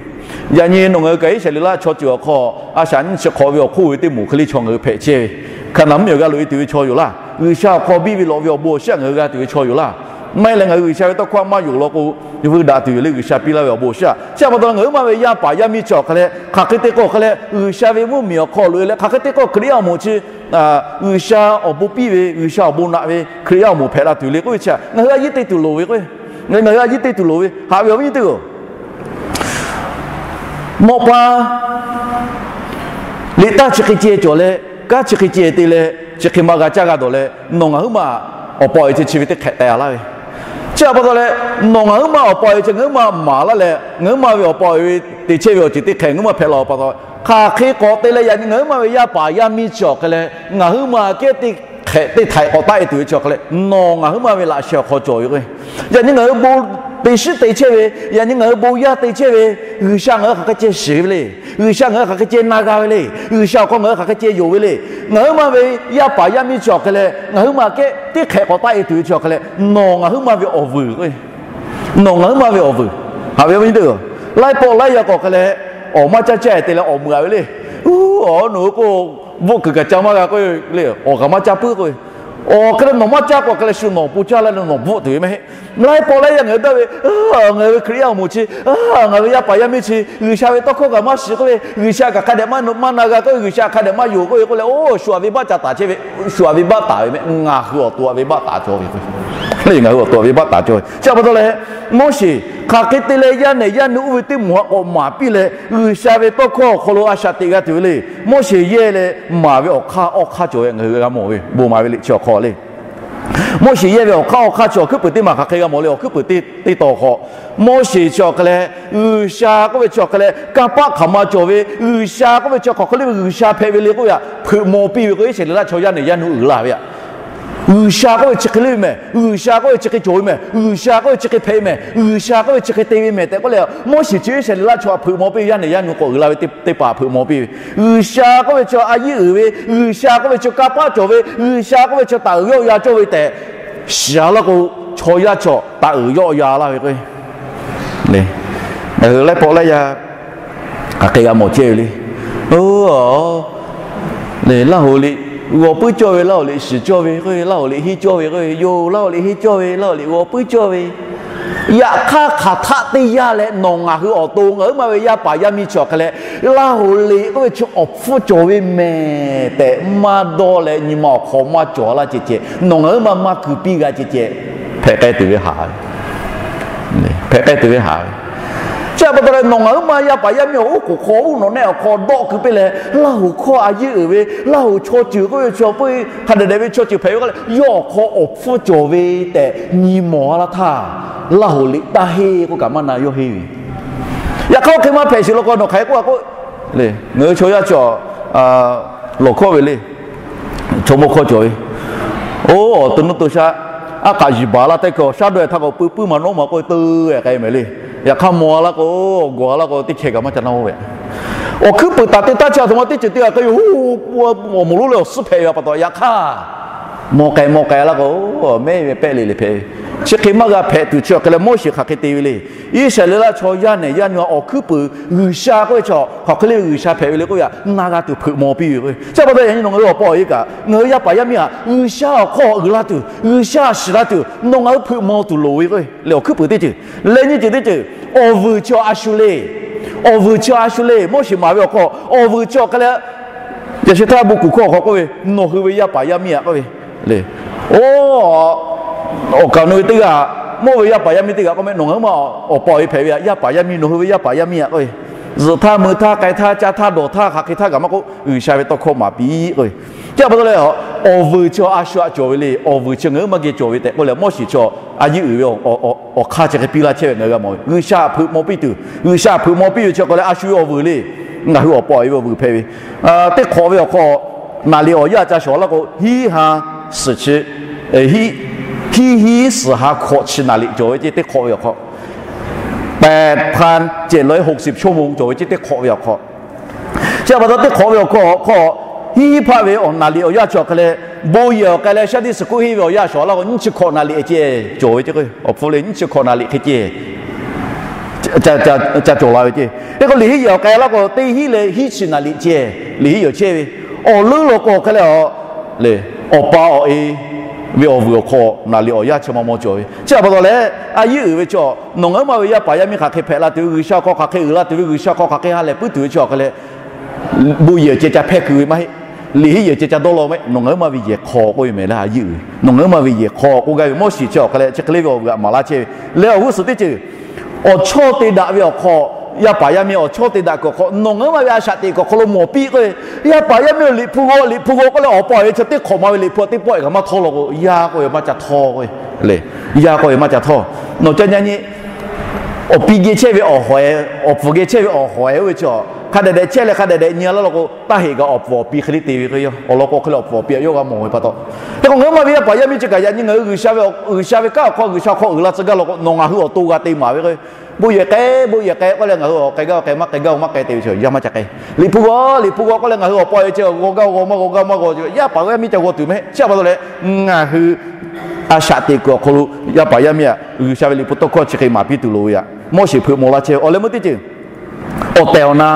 yaꞈ nyi nawˬ ngaˬ hui kaꞈ Iˉsaˍreˍlaˆ chaw ceuˬ awˬ hk'aw a shaꞈ nyiˇ chi hk'awꞈ ve awˬ hk'oˆ ve teˇ moˍ hk'e le chaw ngaˬ hui hpehꞈ chehˇ ve, Hkaˍnanˍ mvuhˇmiˬ awˬ g'a loꞈ e tuˬ ve chaw yoˬ laˇ. G'uiˬsha awˬ hk'aw biˇ ve lawꞈ ve awˬ bon awˬ shiˉ-aꞈ ngaˬ hui g'a tuˬ ve chaw yoˬ laˇ. Maˇ heˆ leh ngaˬ hui G'uiˬsha ve tawˇ hkawˇ maˇ yonˍ law k'o, vuiˇ daꞈ tuˬ yoˬ le G'uiˬsha piˇ laˇ ve awˬ bon awˬ shiˉ-aꞈ. Chi pa taw ngaˬ hui maˇ ve yaˇ paˍ yaˇ miˇ chi awˬ hk'a leh hk'aˬ hk'e te k'o hk'a leh G'uiˬsha ve mvuhˇmiˬ awˬ hk'aw loꞈ e leh hk'aˬ hk'e te k'o Hkriꞈ yaˇ awˬ moˍ chi G'uiˬsha awˬ bon piˇ ve, G'uiˬsha awˬ bon naꞈ ve Hkriꞈ yaˇ awˬ moˍ hpehꞈ la tuˬ le k'oˆ ve chi htaꞈ ngaˬ hui a yeˇ te tuˬ loˍ ve k'o, ngaˬ hui a yeˇ te tuˬ loˍ ve, haꞈ ve awˬ viˉ nyi teˇ hpaˍ-oˬ, Nawˬ pa liꞈ taˇ chi hk'e ceh cawˬ leh, kanˉ chi hk'e ceh te leh, chi hk'e ma g'a caˇ g'a dawˬ leh, nawˬ ngaˬ huiˉ ma awˬ pa awˬ e chi chi ve teˇ hk'ehꞈ k'ai-a laˇ ve. Chi pa taw leh, nawˬ ngaˬ huiˉ ma awˬ pa awˬ e chi ngaˬ huiˉ ma maˍ laˇ leh, ngaˬ huiˉ ma ve awˬ pa awˬ e ve te chehˇ ve awˬ ceuˬ teˇ hk'ehꞈ ngaˬ huiˉ ma hpehꞈ la-oˬ pa taw, hk'aˬ hk'e k'awꞈ te leh yaꞈ nyi ngaˬ huiˉ ma ve yaˇ paˍ yaˇ miˇ chi awˬ hk'a leh ngaˬ huiˉ ma kehˉ teˇ hk'ehꞈ teˇ htaiꞈ k'awꞈ taˆ e tuˬ ve chi awˬ hk'a leh, nawˬ ngaˬ huiˉ ma ve laꞈ sheh awˬ hk'aw cawˬ ve k'o, yaꞈ nyi ngaˬ hui bon te shiˉ te chehˇ ve, yaꞈ nyi ngaˬ hui bon yaˇ te chehˇ ve, G'uiˬsha ngaˬ hui hk'aˬ hk'e ceh shiˍ ve le. G'uiˬsha ngaˬ hui hk'aˬ hk'e ceh na g'a ve le. G'uiˬsha awˬ hk'aw ngaˬ hui hk'aˬ hk'e ceh yonˍ ve le. Ngaˬ huiˉ ma ve yaˇ paˍ yaˇ miˇ chi awˬ hk'a leh ngaˬ huiˉ ma kehˉ teˇ hk'ehꞈ k'awꞈ taˆ e tuˬ ve chi awˬ hk'a leh, nawˬ ngaˬ huiˉ ma ve awˬ vuiˬ k'o, nawˬ ngaˬ huiˉ ma ve awˬ vuiˬ. Haꞈ ve awˬ viˉ nyi teˇ hpaˍ-oˬ, laiˉ pawˆ laiˉ yaˇ k'awꞈ hk'a leh awˬ maˇ caˇ caˇ te leh awˬ meuꞈ-a ve le. Uˉ, awˬ nawˬ hui k'o, bvuhˆ kuiˬ kaꞈ ca maˇ g'a k'oˆ le, awˬ kaꞈ maˇ caˇ puiˉ k'o, awˬ hk'a leh nawˬ maˇ caˇ k'o hk'a leh shu nawˬ po caˇ leh nawˬ bvuhˆ tuˬ ve maˇ heˆ. Laiˉ pawˆ laiˉ yaˇ ngaˬ hui daˇ ve, ngaˬ hui ve Hkriꞈ yaˇ awˬ moˍ chi, ngaˬ hui ve yaˇ paˍ yaˇ miˇ chi G'uiˬsha ve tawˇ hkawˇ kaꞈ maˇ shiˍ k'oˆ ve, G'uiˬsha kaꞈ hk'a dehꞈ maˇ na g'a k'oˆ ve, G'uiˬsha hk'a dehꞈ maˇ yonˍ k'oˆ ve k'oˆ leh, oˇ shu-aꞈ venˇbaˆ ca taˍ chehˇ ve, shu-aꞈ venˇbaˆ taˍ ve mehˍ, ngaˬ hui awˬ to-aꞈ venˇbaˆ taˍ cawˇ ve k'o, ngaˬ hui awˬ to-aꞈ venˇbaˆ taˍ cawˇ ve. Chi pa taw leh, Moˉseˍ hk'aˬ hk'e te leh yaˇ nehˬ yaˇ nu oˇ ve teˇ moˍ htaꞈ k'awꞈ maˍ piˇ leh G'uiˬsha ve tawˇ hkawˇ awˬ hk'aw lo a shaꞈ teꞈ g'a tuˬ ve le. Moˉseˍ yehˇ leh maˍ ve awˬ hk'aˇ awˇ hk'aˇ cawˬ ve ngaˬ hui g'a mawˬ ve, bon maˍ ve liꞈ chi awˬ hk'aw le. Moˉseˍ yehˇ ve awˬ hk'aˇ awˇ hk'aˇ chi awˬ hkuiˉ peuˍ teˇ maˬ hk'aˬ hk'e g'a mawˬ le. Awˬ hkuiˉ peuˍ teˇ taw hk'aw, Moˉseˍ chi awˬ hk'a leh G'uiˬsha k'oˆ ve chi awˬ hk'a leh kanˇ paˆ hk'aˬ ma cawˬ ve, G'uiˬsha k'oˆ ve chi hk'aˬ hk'e le ve G'uiˬsha hpehꞈ ve le k'oˆ ve htaꞈ hpeuꞈ maw piˇ ve k'o, Iˉsaˍreˍlaˆ chaw yaˇ nehˬ yaˇ nu uiˍ la ve aꞈ. G'uiˬsha k'oˆ ve chi hk'e le ve mehˍ, G'uiˬsha k'oˆ ve chi hk'e cawˬ ve mehˍ, G'uiˬsha k'oˆ ve chi hk'e hpehꞈ ve mehˍ, G'uiˬsha k'oˆ ve chi hk'e te ve mehˍ tehꞈ k'oˆ leh, Moˉseˍ chi Iˉsaˍreˍlaˆ chaw htaꞈ hpeuꞈ maw piˇ ve, yaˇ nehˬ yaˇ nu k'awꞈ uiˍ la ve teˇ hpaˍ hpeuꞈ maw piˇ ve, G'uiˬsha k'oˆ ve chaw a yiˉ uiˍ ve, G'uiˬsha k'oˆ ve chaw kanˇ paˆ cawˬ ve, G'uiˬsha k'oˆ ve chaw taˍ uiˍ yawˆ ya cawˇ ve tehꞈ shiˍ-a laˇ k'o, chaw yaˇ chaw taˍ uiˍ yawˆ ya laˇ ve k'o, ngaˬ hui laiˉ pawˆ laiˉ yaˇ hk'aˬ hk'e g'a mawˬ chehˇ ve le. Oˇ, Laˇ hoꞈ liꞈ g'aw puiˉ cawˇ ve, Laˇ hoꞈ liꞈ shiˍ cawˇ ve k'o, Laˇ hoꞈ liꞈ henˇ cawˇ ve k'o, yoˬ, Laˇ hoꞈ liꞈ henˇ cawˇ ve, Laˇ hoꞈ liꞈ g'aw puiˉ cawˇ ve. Yaꞈ hk'aˇ hk'aˬ htaˆ teˇ yanˇ leh nawˬ ngaˬ hui awˬ to ngaˬ huiˉ ma ve yaˇ paˍ yaˇ miˇ chi awˬ hk'a leh, Laˇ hoꞈ liꞈ k'oˆ ve chi awˬ hpfuhˇ cawˬ ve mehˍ tehꞈ maˇ dawˇ leh nyi ma awˬ hk'aw maˇ cawˬ laˇ ceh ceh, nawˬ ngaˬ huiˉ ma maˇ kuˬ piˇ g'a ceh ceh, hpehꞈ k'ai tuˬ ve haˍ ve, hpehꞈ k'ai tuˬ ve haˍ ve. Chi pa taw leh nawˬ ngaˬ huiˉ ma yaˇ paˍ yaˇ miˇ awˬ oˉ k'oˍ hk'aw oˉ nawꞈ nehˆ awˬ hk'aw dawˆ keu piˇ leh, Laˇ huˍ hkawˇ a yeˇ uiˍ ve, Laˇ huˍ chaw ceuˬ k'oˆ ve chaw peuˇ hk'a dehꞈ dehꞈ ve chaw ceuˬ hpehꞈ ve k'oˆ leh, yawˇ awˬ hk'aw awˬ hpfuhˇ cawˬ ve tehꞈ nyi mawˬ a laˇ htaˇ, Laˇ huˍ liꞈ taˇ henˇ k'oˆ kaꞈ maˇ na yawˇ henˇ ve. Yaꞈ hk'aˇ oˇ hk'e maˇ hpehꞈ sheˍ law k'o, nawˬ hk'aˬ hk'e k'oˆ a k'o, ngaˬ hui chaw yaˇ chi lawˬ hkawˇ ve le, chaw mawˇ hkawˇ cawˬ ve, oˇ awˬ to nuˇ to shaˆ, aˉ k'aꞈ yiˍ baˬ laˇ tehꞈ k'o, shaˉ daweh htaˇ k'o pui puiˉ ma nawˉ ma k'oˆ ve teuˇ k'ai mehˍ le. Yaꞈ hk'aˇ mawˬ a laˇ k'o, gawˬ a laˇ k'o, teˇ hkeh kaꞈ maˇ ca naˇ oˇ ve. Awˬ hkuiˉ puiˍ taˍ te taˇ chi aˬ htoꞈ ma teˇ ceuˬ teˇ g'aˇ k'ai yoˬ, oˇ awˬ moˍ lonˉ leh awˬ suhˉ hpehꞈ ve pa taw, yaꞈ hk'aˇ mawˬ k'ai mawˬ k'ai a laˇ k'o, mehˉ ve pehˆ le le hpehꞈ ve. Chi hk'e maˇ g'a hpehꞈ tuˬ chi awˬ hk'e leh Moˉseˍ hk'aˬ hk'e te ve le. Iˉsaˍreˍlaˆ chaw yaˇ nehˬ yaˇ nyi awˬ hkuiˉ puiˍ G'uiˬsha k'oˆ ve chaw hk'aˬ hk'e le, G'uiˬsha hpehꞈ ve le k'oˆ ve htaꞈ na g'a tuˬ hpeuꞈ maw piˇ ve k'o, chi pa taw yaꞈ nyi nawˬ ngaˬ hui awˬ pa awˬ e kaꞈ, ngaˬ hui yaˇ paˍ yaˇ miˇ htaꞈ G'uiˬsha awˬ hk'aw uiˍ la tuˬ, G'uiˬsha shiˍ la tuˬ nawˬ ngaˬ hui hpeuꞈ maw tuˬ loˍ ve k'o, leh awˬ hkuiˉ puiˍ teˇ ceuˬ, leh nyiˇ ceuˬ teˇ ceuˬ, awˬ vuiˬ chi a shu le. Awˬ vuiˬ chi a shu le. Moˉseˍ maˍ ve awˬ hk'aw awˬ vuiˬ chi awˬ hk'e leh, yaꞈ sheh htaˇ bon kuˬ hkawˇ awˬ hk'aw k'oˆ ve, nawˬ hui ve yaˇ paˍ yaˇ miˇ htaꞈ k'oˆ ve le. Oˇ, awˬ kaˍ nu ve teˇ g'aˇ, mawˇ ve yaˇ paˍ yaˇ miˇ teˇ g'aˇ k'oˆ meh, nawˬ ngaˬ huiˉ ma awˬ pa awˬ e hpehꞈ ve yaˇ paˍ yaˇ miˇ nawˬ hui ve yaˇ paˍ yaˇ miˇ htaꞈ k'oˆ ve, zuhꞈ htaˇ mui htaˇ k'ai htaˇ caˇ htaˇ dawˬ htaˇ hk'aˬ hk'e htaˇ kaꞈ maˇ k'oˆ, G'uiˬsha ve tawˇ hkawˇ maˍ piˇ k'oˆ ve. Chi pa taw leh, awˬ vuiˬ chi a shu htaꞈ cawˬ ve le. Awˬ vuiˬ chi ngaˬ huiˉ ma geh cawˬ ve tehꞈ k'oˆ leh, Moˉseˍ chi a yeˇ uiˍ ve awˬ hk'aˇ chi hk'e piˇ laˇ chehˇ ve ngaˬ hui g'a mawˬ ve. G'uiˬsha hpeuꞈ maw piˇ tuˬ, G'uiˬsha hpeuꞈ maw piˇ ve chi hk'e leh a shu ve awˬ vuiˬ le. Ngaˬ hui awˬ pa awˬ e ve awˬ vuiˬ hpehꞈ ve. Teˇ hk'awꞈ ve awˬ hk'aw naˍriˍ awˬ yaˇ ca shawˍ laˇ k'o, hiˉ ha suhˍ chi, hiˉ hiˉ suhˍ ha hkawꞈ chi naˍriˍ cawˬ ve ceˇ. Teˇ hk'awꞈ ve awˬ hk'aw แปดพันเจ็ดร้อยหกสิบ ชั่วโมง cawˬ ve ceˇ. Teˇ hk'awꞈ ve awˬ hk'aw, chi pa taw teˇ hk'awꞈ ve awˬ hk'aw hk'aw, hiˉ hiˉ hpaˆ ve awˬ naˍriˍ awˬ yaˇ chi awˬ hk'e leh, bon yehˬ awˬ k'ai leh shaˉ diˇ suhˍ hkuˆ henˇ ve awˬ yaˇ shawˍ laˇ k'o, nyiˇ chi hkawꞈ naˍriˍ ceh cawˬ ve ceˇ k'o, awˬ hpfuhˇ le nyiˇ chi hkawꞈ naˍriˍ hk'e ceh ca cawˬ la ve ceˇ. Hk'e k'o liꞈ henˇ yehˬ awˬ k'ai laˇ k'o, teˇ hinˉ leh hiˉ chi naˍriˍ ceh, liꞈ henˇ yehˬ chehˇ ve. Awˬ leuˉ law k'o hk'e leh, awˬ pa awˬ e ve awˬ vuiˬ awˬ hk'aw naˍriˍ awˬ yaˇ chi ma maw cawˬ ve. Chi pa taw leh, a yeˇ uiˍ ve chi, nawˬ ngaˬ huiˉ ma ve yaˇ paˍ yaˇ miˇ hk'aˬ hk'e hpehꞈ la tuˬ ve, G'uiˬsha hk'aw hk'aˬ hk'e uiˍ la tuˬ ve, G'uiˬsha hk'aw hk'aˬ hk'e ha lehˬ puiˉ tuˬ ve chi awˬ hk'e leh, bon yehˬ ceh ca hpehˇ kuiˬ ve maˇ heˆ. Liꞈ henˇ yehˬ ceh ca dawˇ law meh, nawˬ ngaˬ huiˉ ma ve yehˬ hk'aw k'oˆ ve mehˍ le, a yeˇ uiˍ. Nawˬ ngaˬ huiˉ ma ve yehˬ hk'aw k'oˆ gaˇ ve Moˉseˍ chi awˬ hk'e leh, chi hk'e le ve awˬ vuiˬ htaꞈ maˍ laˇ chehˇ ve. Leh awˬ g'uˇ suhˍ teˇ ceuˬ, awˬ chawˇ te daꞈ ve awˬ hk'aw, yaˇ paˍ yaˇ miˇ awˬ chawˇ te daꞈ kuiˬ awˬ hk'aw, nawˬ ngaˬ huiˉ ma ve a shaꞈ teꞈ kuiˬ awˬ hk'aw lo mawˬ piˇ k'oˆ ve, yaˇ paˍ yaˇ miˇ awˬ liꞈ hpu g'aw liꞈ hpu g'aw k'oˆ leh awˬ pa awˬ e chi teˇ hk'awꞈ ma ve liꞈ hpu teˇ pawˆ e kaꞈ maˇ htawˇ law k'o, yaˇ k'oˆ ve maˇ ca htawˇ k'o, le, yaˇ k'oˆ ve maˇ ca htawˇ. Nawˬ ca nyi nyi, awˬ pi geh chehˇ ve awˬ hawˍ e, awˬ pfuhˍ geh chehˇ ve awˬ hawˍ e oˇ ve chi, hk'a dehꞈ dehꞈ chehˇ leh hk'a dehꞈ dehꞈ nyi a laˇ law k'o, taˇ heꞈ kaꞈ awˬ pfuhˍ awˬ pi hk'e le te ve k'o, yawˇ awˬ lawn k'o hk'e leh awˬ pfuhˍ awˬ pi htaꞈ yawˇ g'a mawˬ ve pa taw. Hk'e k'o ngaˬ huiˉ ma ve yaˇ paˍ yaˇ miˇ chi kaꞈ yaꞈ nyi ngaˬ hui G'uiˬsha ve, G'uiˬsha ve kanˉ awˬ hk'aw G'uiˬsha hk'aw uiˍ la tcuh gaˇ law k'o, nawˬ ngaˬ hui awˬ to g'a te maˍ ve k'o, bon yehˬ k'ai, bon yehˬ k'ai k'oˆ leh ngaˬ hui awˬ k'ai gaˇ k'ai, maˇ k'ai gaˇ maˇ k'ai te ve chi yaˇ maˇ ca k'ai. Liꞈ hpu g'aw liꞈ hpu g'aw k'oˆ leh ngaˬ hui awˬ pa awˬ e chi g'aw gaˇ g'aw maˇ g'aw gaˇ maˇ g'aw, yaˇ paˍ yaˇ miˇ ca g'aw tuˬ meh. Chi pa taw leh, ngaˬ hui a shaꞈ teꞈ kuiˬ awˬ hk'aw lo yaˇ paˍ yaˇ miˇ htaꞈ G'uiˬsha ve liꞈ hpu tawˇ hkawˇ chi hk'e maˍ piˇ tuˬ loˍ ve htaꞈ Moˉseˍ hpeuꞈ maw laˇ chehˇ ve. Awˬ leh meuˇ teˇ ceuˬ, awˬ tehˬ awˬ na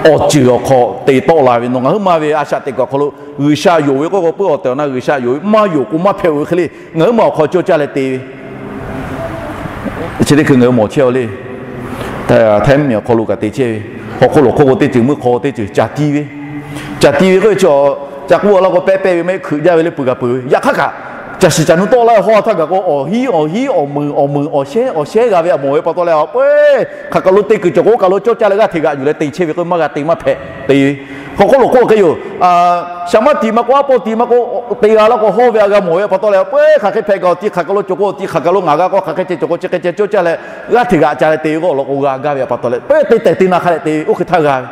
awˬ ceuˬ awˬ hk'aw te tawˆ la ve, nawˬ ngaˬ huiˉ ma ve a shaꞈ teꞈ kuiˬ awˬ hk'aw lo G'uiˬsha yonˍ ve k'oˆ k'o, puiˉ awˬ tehˬ awˬ na G'uiˬsha yonˍ ve maˇ yonˍ k'o maˇ hpehꞈ-oˬ ve hk'e le. Ngaˬ huiˉ ma awˬ hk'aw cawˇ caˇ leh te ve, chi teˇ hkui ngaˬ hui mawˬ chehˇ-aw le. Htaiˇ mvuhˇmiˬ awˬ hk'aw lo kaꞈ te chehˇ ve, hk'aw hk'oˆ lawˬ hk'oˆ k'o teˇ ceuˬ meuˇ hk'aw teˇ ceuˬ caˬ tiˇ ve, caˬ tiˇ ve k'oˆ ve chi, ca k'oˆ a laˇ k'o pehˇ pehˇ ve maˇ heˆ, hkui jaˇ ve le peuˬ kaꞈ peuˬ ve. Yaꞈ hk'aˇ kaꞈ, caˬ shiˍ caˬ nu tawˆ laˇ ve hawˇ htaˇ kaꞈ k'o, awˬ hiˉ awˬ hiˉ awˬ meunˍ awˬ meunˍ awˬ shehˉ awˬ shehˉ g'a ve htaꞈ mawˬ ve pa taw leh, awˬ peuˬ hk'aˬ kaˬ lo te kuiˬ cawˬ k'o, oˇ kaˬ lo cawˇ caˇ leh g'aˇ hteꞈ g'aꞈ yuˬ leh te chehˇ ve k'o, maˇ g'a te maˇ hpehꞈ te ve. Hk'aw hk'oˆ lawˬ hk'oˆ hk'e yoˬ. Shaˍ maˇ tiꞈ maˇ k'oˆ, aˉ pawˇ tiꞈ maˇ k'oˆ, te g'a laˇ k'o hawˇ ve htaꞈ g'a mawˬ ve pa taw leh, awˬ peuˬ hk'aˬ hk'e hpehꞈ kaꞈ awˬ ti hk'aˬ kaˬ lo cawˬ k'o, awˬ ti hk'aˬ kaˬ lo ngaˬ g'a k'o, hk'aˬ hk'e ceh cawˬ k'o, chi hk'e ceh cawˇ caˇ leh g'aˇ hteꞈ g'aꞈ ca leh te ve k'o, awˬ lawn k'o g'a gaˇ ve pa taw leh, peuˬ te tehˬ te na hk'a dehꞈ te ve oˇ hk'e htaˇ g'a ve.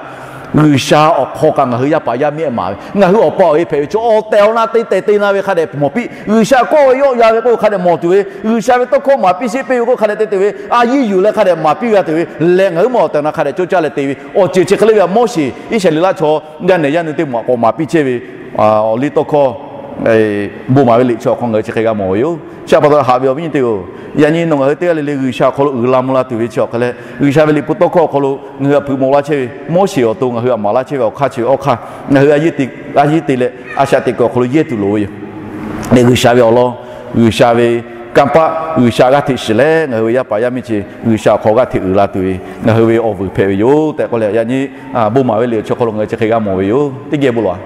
G'uiˬsha awˬ hk'aw kaꞈ ngaˬ hui yaˇ paˍ yaˇ miˇ-ehˉ maˍ ve, ngaˬ hui awˬ pa awˬ e hpehꞈ ve chi awˬ tehˬ awˬ na te tehˬ te na ve hk'a dehꞈ mawˬ piˇ. G'uiˬsha kawˆ ve yawˆ ya ve k'oˆ hk'a dehꞈ mawˬ tuˬ ve, G'uiˬsha ve tawˇ hkawˇ maˍ piˇ sheˆ piˇ ve k'oˆ hk'a dehꞈ te tuˬ ve, a yiˇ yuˬ leh hk'a dehꞈ maˍ piˇ g'a tuˬ ve lehˬ, ngaˬ huiˉ ma awˬ tehˬ awˬ na hk'a dehꞈ cawˇ caˇ leh te ve awˬ ceuˬ chi hk'e le ve htaꞈ Moˉseˍ Iˉsaˍreˍlaˆ chaw yaˇ nehˬ yaˇ nu teˇ maˬ k'awꞈ maˍ piˇ chehˇ ve awˬ liˇ tawˇ hkawˇ bon maˍ ve liꞈ chi awˬ hk'aw ngaˬ hui chi hk'e g'a mawˬ ve yoˬ. Chi pa taw haꞈ ve awˬ viˉ nyi teˇ-oˬ, yaꞈ nyi nawˬ ngaˬ hui teˇ g'aˇ le le G'uiˬsha awˬ hk'aw lo uiˍ la mvuh la tuˬ ve chi awˬ hk'e leh, G'uiˬsha ve liꞈ hpu tawˇ hkawˇ awˬ hk'aw lo ngaˬ hui htaꞈ hpeuꞈ maw laˇ chehˇ ve, Moˉseˍ awˬ to ngaˬ hui htaꞈ maˍ laˇ chehˇ ve awˬ hk'aˇ chi ve awˬ hk'aˇ, ngaˬ hui a yiˇ te leh a shaꞈ teꞈ kuiˬ awˬ hk'aw lo yehˇ tuˬ loˍ ve yoˬ. Leh G'uiˬsha ve awˬ lawn, G'uiˬsha ve kanˇ paˆ, G'uiˬsha g'aˇ hteꞈ shiˍ leh ngaˬ hui ve yaˇ paˍ yaˇ miˇ chi G'uiˬsha awˬ hk'aw g'aˇ hteꞈ uiˍ la tuˬ ve ngaˬ hui ve awˬ vuiˬ hpehꞈ ve yoˬ tehꞈ k'oˆ leh, yaꞈ nyi bon maˍ ve liꞈ chi awˬ hk'aw lo ngaˬ hui chi hk'e g'a mawˬ ve yoˬ. Teˇ geh bon lawˬ-a.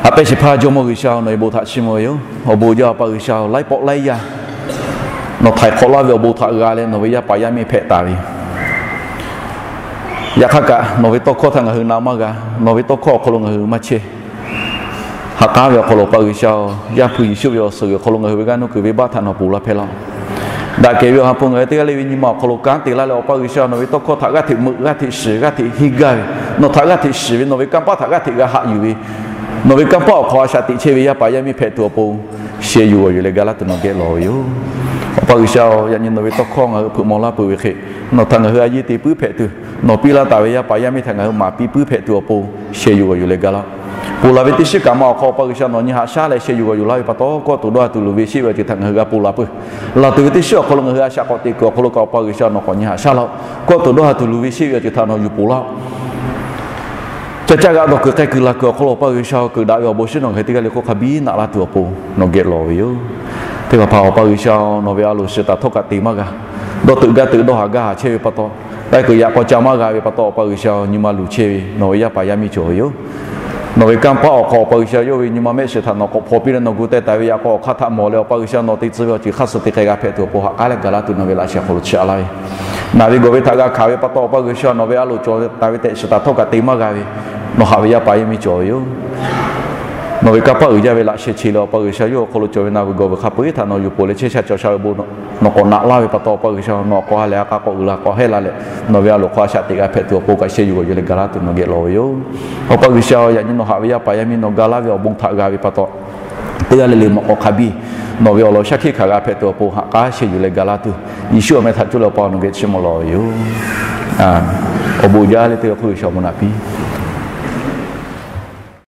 Haꞈ pehnˇ shehˍ hpaˇ Jawˇmawˇ G'uiˬsha-oˬ, nawˬ ve bon htaꞈ chiˇ mvuh ve yoˬ. Awˬ bon jaˇ Awˬ pa G'uiˬsha-oˬ, laiˉ pawˆ laiˉ yaˇ Nawˬ htaiˍ hk'awꞈ laˇ ve awˬ bon htaꞈ g'a leh nawˬ ve yaˇ paˍ yaˇ miˇ hpehꞈ taˍ ve yoˬ. Yaꞈ hk'aˇ kaꞈ, nawˬ ve tawˇ hkawˇ htaꞈ ngaˬ hui na maˇ g'a. Nawˬ ve tawˇ hkawˇ awˬ hk'aw lo ngaˬ hui maˇ chehˇ. Ha k'aˉ ve awˬ hk'aw lo Awˬ pa G'uiˬsha-oˬ, Yaˇ hpu Yeˍsuˆ ve awˬ suhˍ g'uiˬ awˬ hk'aw lo ngaˬ hui ve g'aˇ nuˇ kuiˬ venˇbaˆ htaꞈ nawˬ ponˬ laˇ hpehˇ laˇ-oˆ. Daꞈ kehˬ ve Awˬ ha hpu, ngaˬ hui teˇ g'aˇ le ve nyi ma awˬ hk'aw lo kanˉ te laˇ leh, Awˬ pa G'uiˬsha, nawˬ ve tawˇ hkawˇ htaꞈ g'aˇ hteꞈ meuꞈ g'aˇ hteꞈ shiˍ g'aˇ hteꞈ henˇ gaˇ ve, nawˬ htaꞈ g'aˇ hteꞈ shiˍ ve, nawˬ ve kanˇ paˆ htaꞈ g'aˇ hteꞈ g'a haꞈ yuˬ ve, nawˬ ve kanˇ paˆ awˬ hk'aw a shaꞈ teꞈ chehˇ ve yaˇ paˍ yaˇ miˇ hpehꞈ tuˬ awˬ pon, sheh yuˬ g'awˬ yuˬ leh ga laˇ tuˬ nawˬ geh lawˬ ve yoˬ. Awˬ pa G'uiˬsha-oˬ, yaꞈ nyi nawˬ ve tawˇ hkawˇ ngaˬ hui hpeuꞈ maw laˇ peuˬ ve hk'e, nawˬ htaꞈ ngaˬ hui a yeˇ te puiˉ hpehꞈ tuˬ, nawˬ piˇ laˇ taˍ ve yaˇ paˍ yaˇ miˇ htaꞈ ngaˬ hui maˍ piˇ puiˉ hpehꞈ tuˬ awˬ pon, sheh yuˬ g'awˬ yuˬ leh ga laˇ. Ponˬ laˬ ve teˇ shiˉ kaꞈ ma awˬ hk'aw Awˬ pa G'uiˬsha nawˬ nyi haꞈ shaˉ leh sheh yuˬ g'awˬ yuˬ laˇ ve pa taw, kawˆ tuˬ dawˇ ha tuˬ luˬ ve sheˆ ve awˬ ceuˬ htaꞈ ngaˬ hui g'a ponˬ laˬ peuˬ. Laˬ tuˬ ve teˇ shiˉ awˬ hk'aw lo ngaˬ hui a shaꞈ k'awꞈ teꞈ kuiˬ awˬ hk'aw lo kaꞈ Awˬ pa G'uiˬsha nawˬ k'awꞈ nyi haꞈ shaˉ laˇ-oˆ. Kawˆ tuˬ dawˇ ha tuˬ luˬ ve sheˆ ve awˬ ceuˬ htaꞈ nawˬ yuˬ ponˬ laˇ-oˆ. Ca caˇ g'a dawˬ kuiˬ k'ai kuiˬ laˬ kuiˬ awˬ hk'aw lo Awˬ pa G'uiˬsha-oˬ, keuꞈ daꞈ ve awˬ bon shiˉ nawˬ ngaˬ hui teˇ g'aˇ le hk'oˆ hk'a biˇ naꞈ laˇ tuˬ awˬ pon nawˬ geh lawˬ ve yoˬ. Teˇ hpaˍ hpaˍ Awˬ pa G'uiˬsha-oˬ, nawˬ ve a loˍ shiˍ taˍ htawˇ kaꞈ te maˇ g'a. Dawˇ teuꞈ gaˇ teuꞈ dawˇ haˍ gaˇ haˍ chehˇ ve pa taw, k'ai kuiˬ yaꞈ k'aw ca maˇ g'a ve pa taw, Awˬ pa G'uiˬsha-oˬ, nyi ma luˬ chehˇ ve nawˬ ve yaˇ paˍ yaˇ miˇ cawˬ ve yoˬ. Nawˬ ve kanˇ paˆ awˬ hk'aw Awˬ pa G'uiˬsha yawˇ ve nyi ma mehˆ shiˍ htaꞈ nawˬ k'awꞈ hpaw piˇ leh nawˬ gu teh taˍ ve yaꞈ k'aw awˬ hk'aˇ htaꞈ mawˬ leh, Awˬ pa G'uiˬsha nawˬ te tcuh ve awˬ ceuˬ hk'aˇ suh te k'ai g'a hpehꞈ tuˬ awˬ pon ha k'aˉ leh ga laˇ tuˬ nawˬ ve laꞈ sheh awˬ hk'aw lo chiˇ aꞈ laˇ ve, naˬ ve gawˬ ve htaꞈ g'a hkanˍ ve pa taw, Awˬ pa G'uiˬsha nawˬ ve a loˍ cawˬ taˍ ve tehꞈ shiˍ taˍ htawˇ kaꞈ te maˇ g'a ve, nawˬ haꞈ ve yaˇ paˍ yaˇ miˇ cawˬ ve yoˬ. Nawˬ ve kanˇ paˆ uiˍ jaˇ ve laꞈ sheh che leh, Awˬ pa G'uiˬsha yawˇ awˬ hk'aw lo cawˬ ve naˬ ve gawˬ ve hk'a peu-eˬ htaꞈ nawˬ yuˬ ponˬ leh chehˇ sha cawˬ sha ve bon nawˬ k'awꞈ naꞈ laˇ ve pa taw, Awˬ pa G'uiˬsha nawˬ awˬ k'aw ha lehˬ a k'a k'awꞈ uiˍ la k'awꞈ hehˇ la leh, nawˬ ve a loˍ hk'aw a shaꞈ teꞈ g'a hpehꞈ tuˬ awˬ pon kaꞈ sheh yuˬ g'awˬ yuˬ leh ga laˇ tuˬ nawˬ geh lawˬ ve yoˬ. Awˬ pa G'uiˬsha-oˬ, yaꞈ nyi nawˬ haꞈ ve yaˇ paˍ yaˇ miˇ nawˬ ga laˇ ve awˬ bon htaꞈ g'a ve pa taw, teˇ g'aˇ le le mawꞈ k'aw hk'a biˇ nawˬ ve awˬ lawn shaˉ hkiˆ hkanˍ g'a hpehꞈ tuˬ awˬ pon ha k'aˉ sheh yuˬ leh ga laˇ tuˬ, Yeˍsuˆ awˬ meh htaꞈ cuˇ leh Awˬ pa nawˬ geh chiˇ mvuh lawˬ ve yoˬ. Awˬ bon jaˇ le teˇ g'aˇ hk'oˆ G'uiˬsha awˬ bon naꞈ piˇ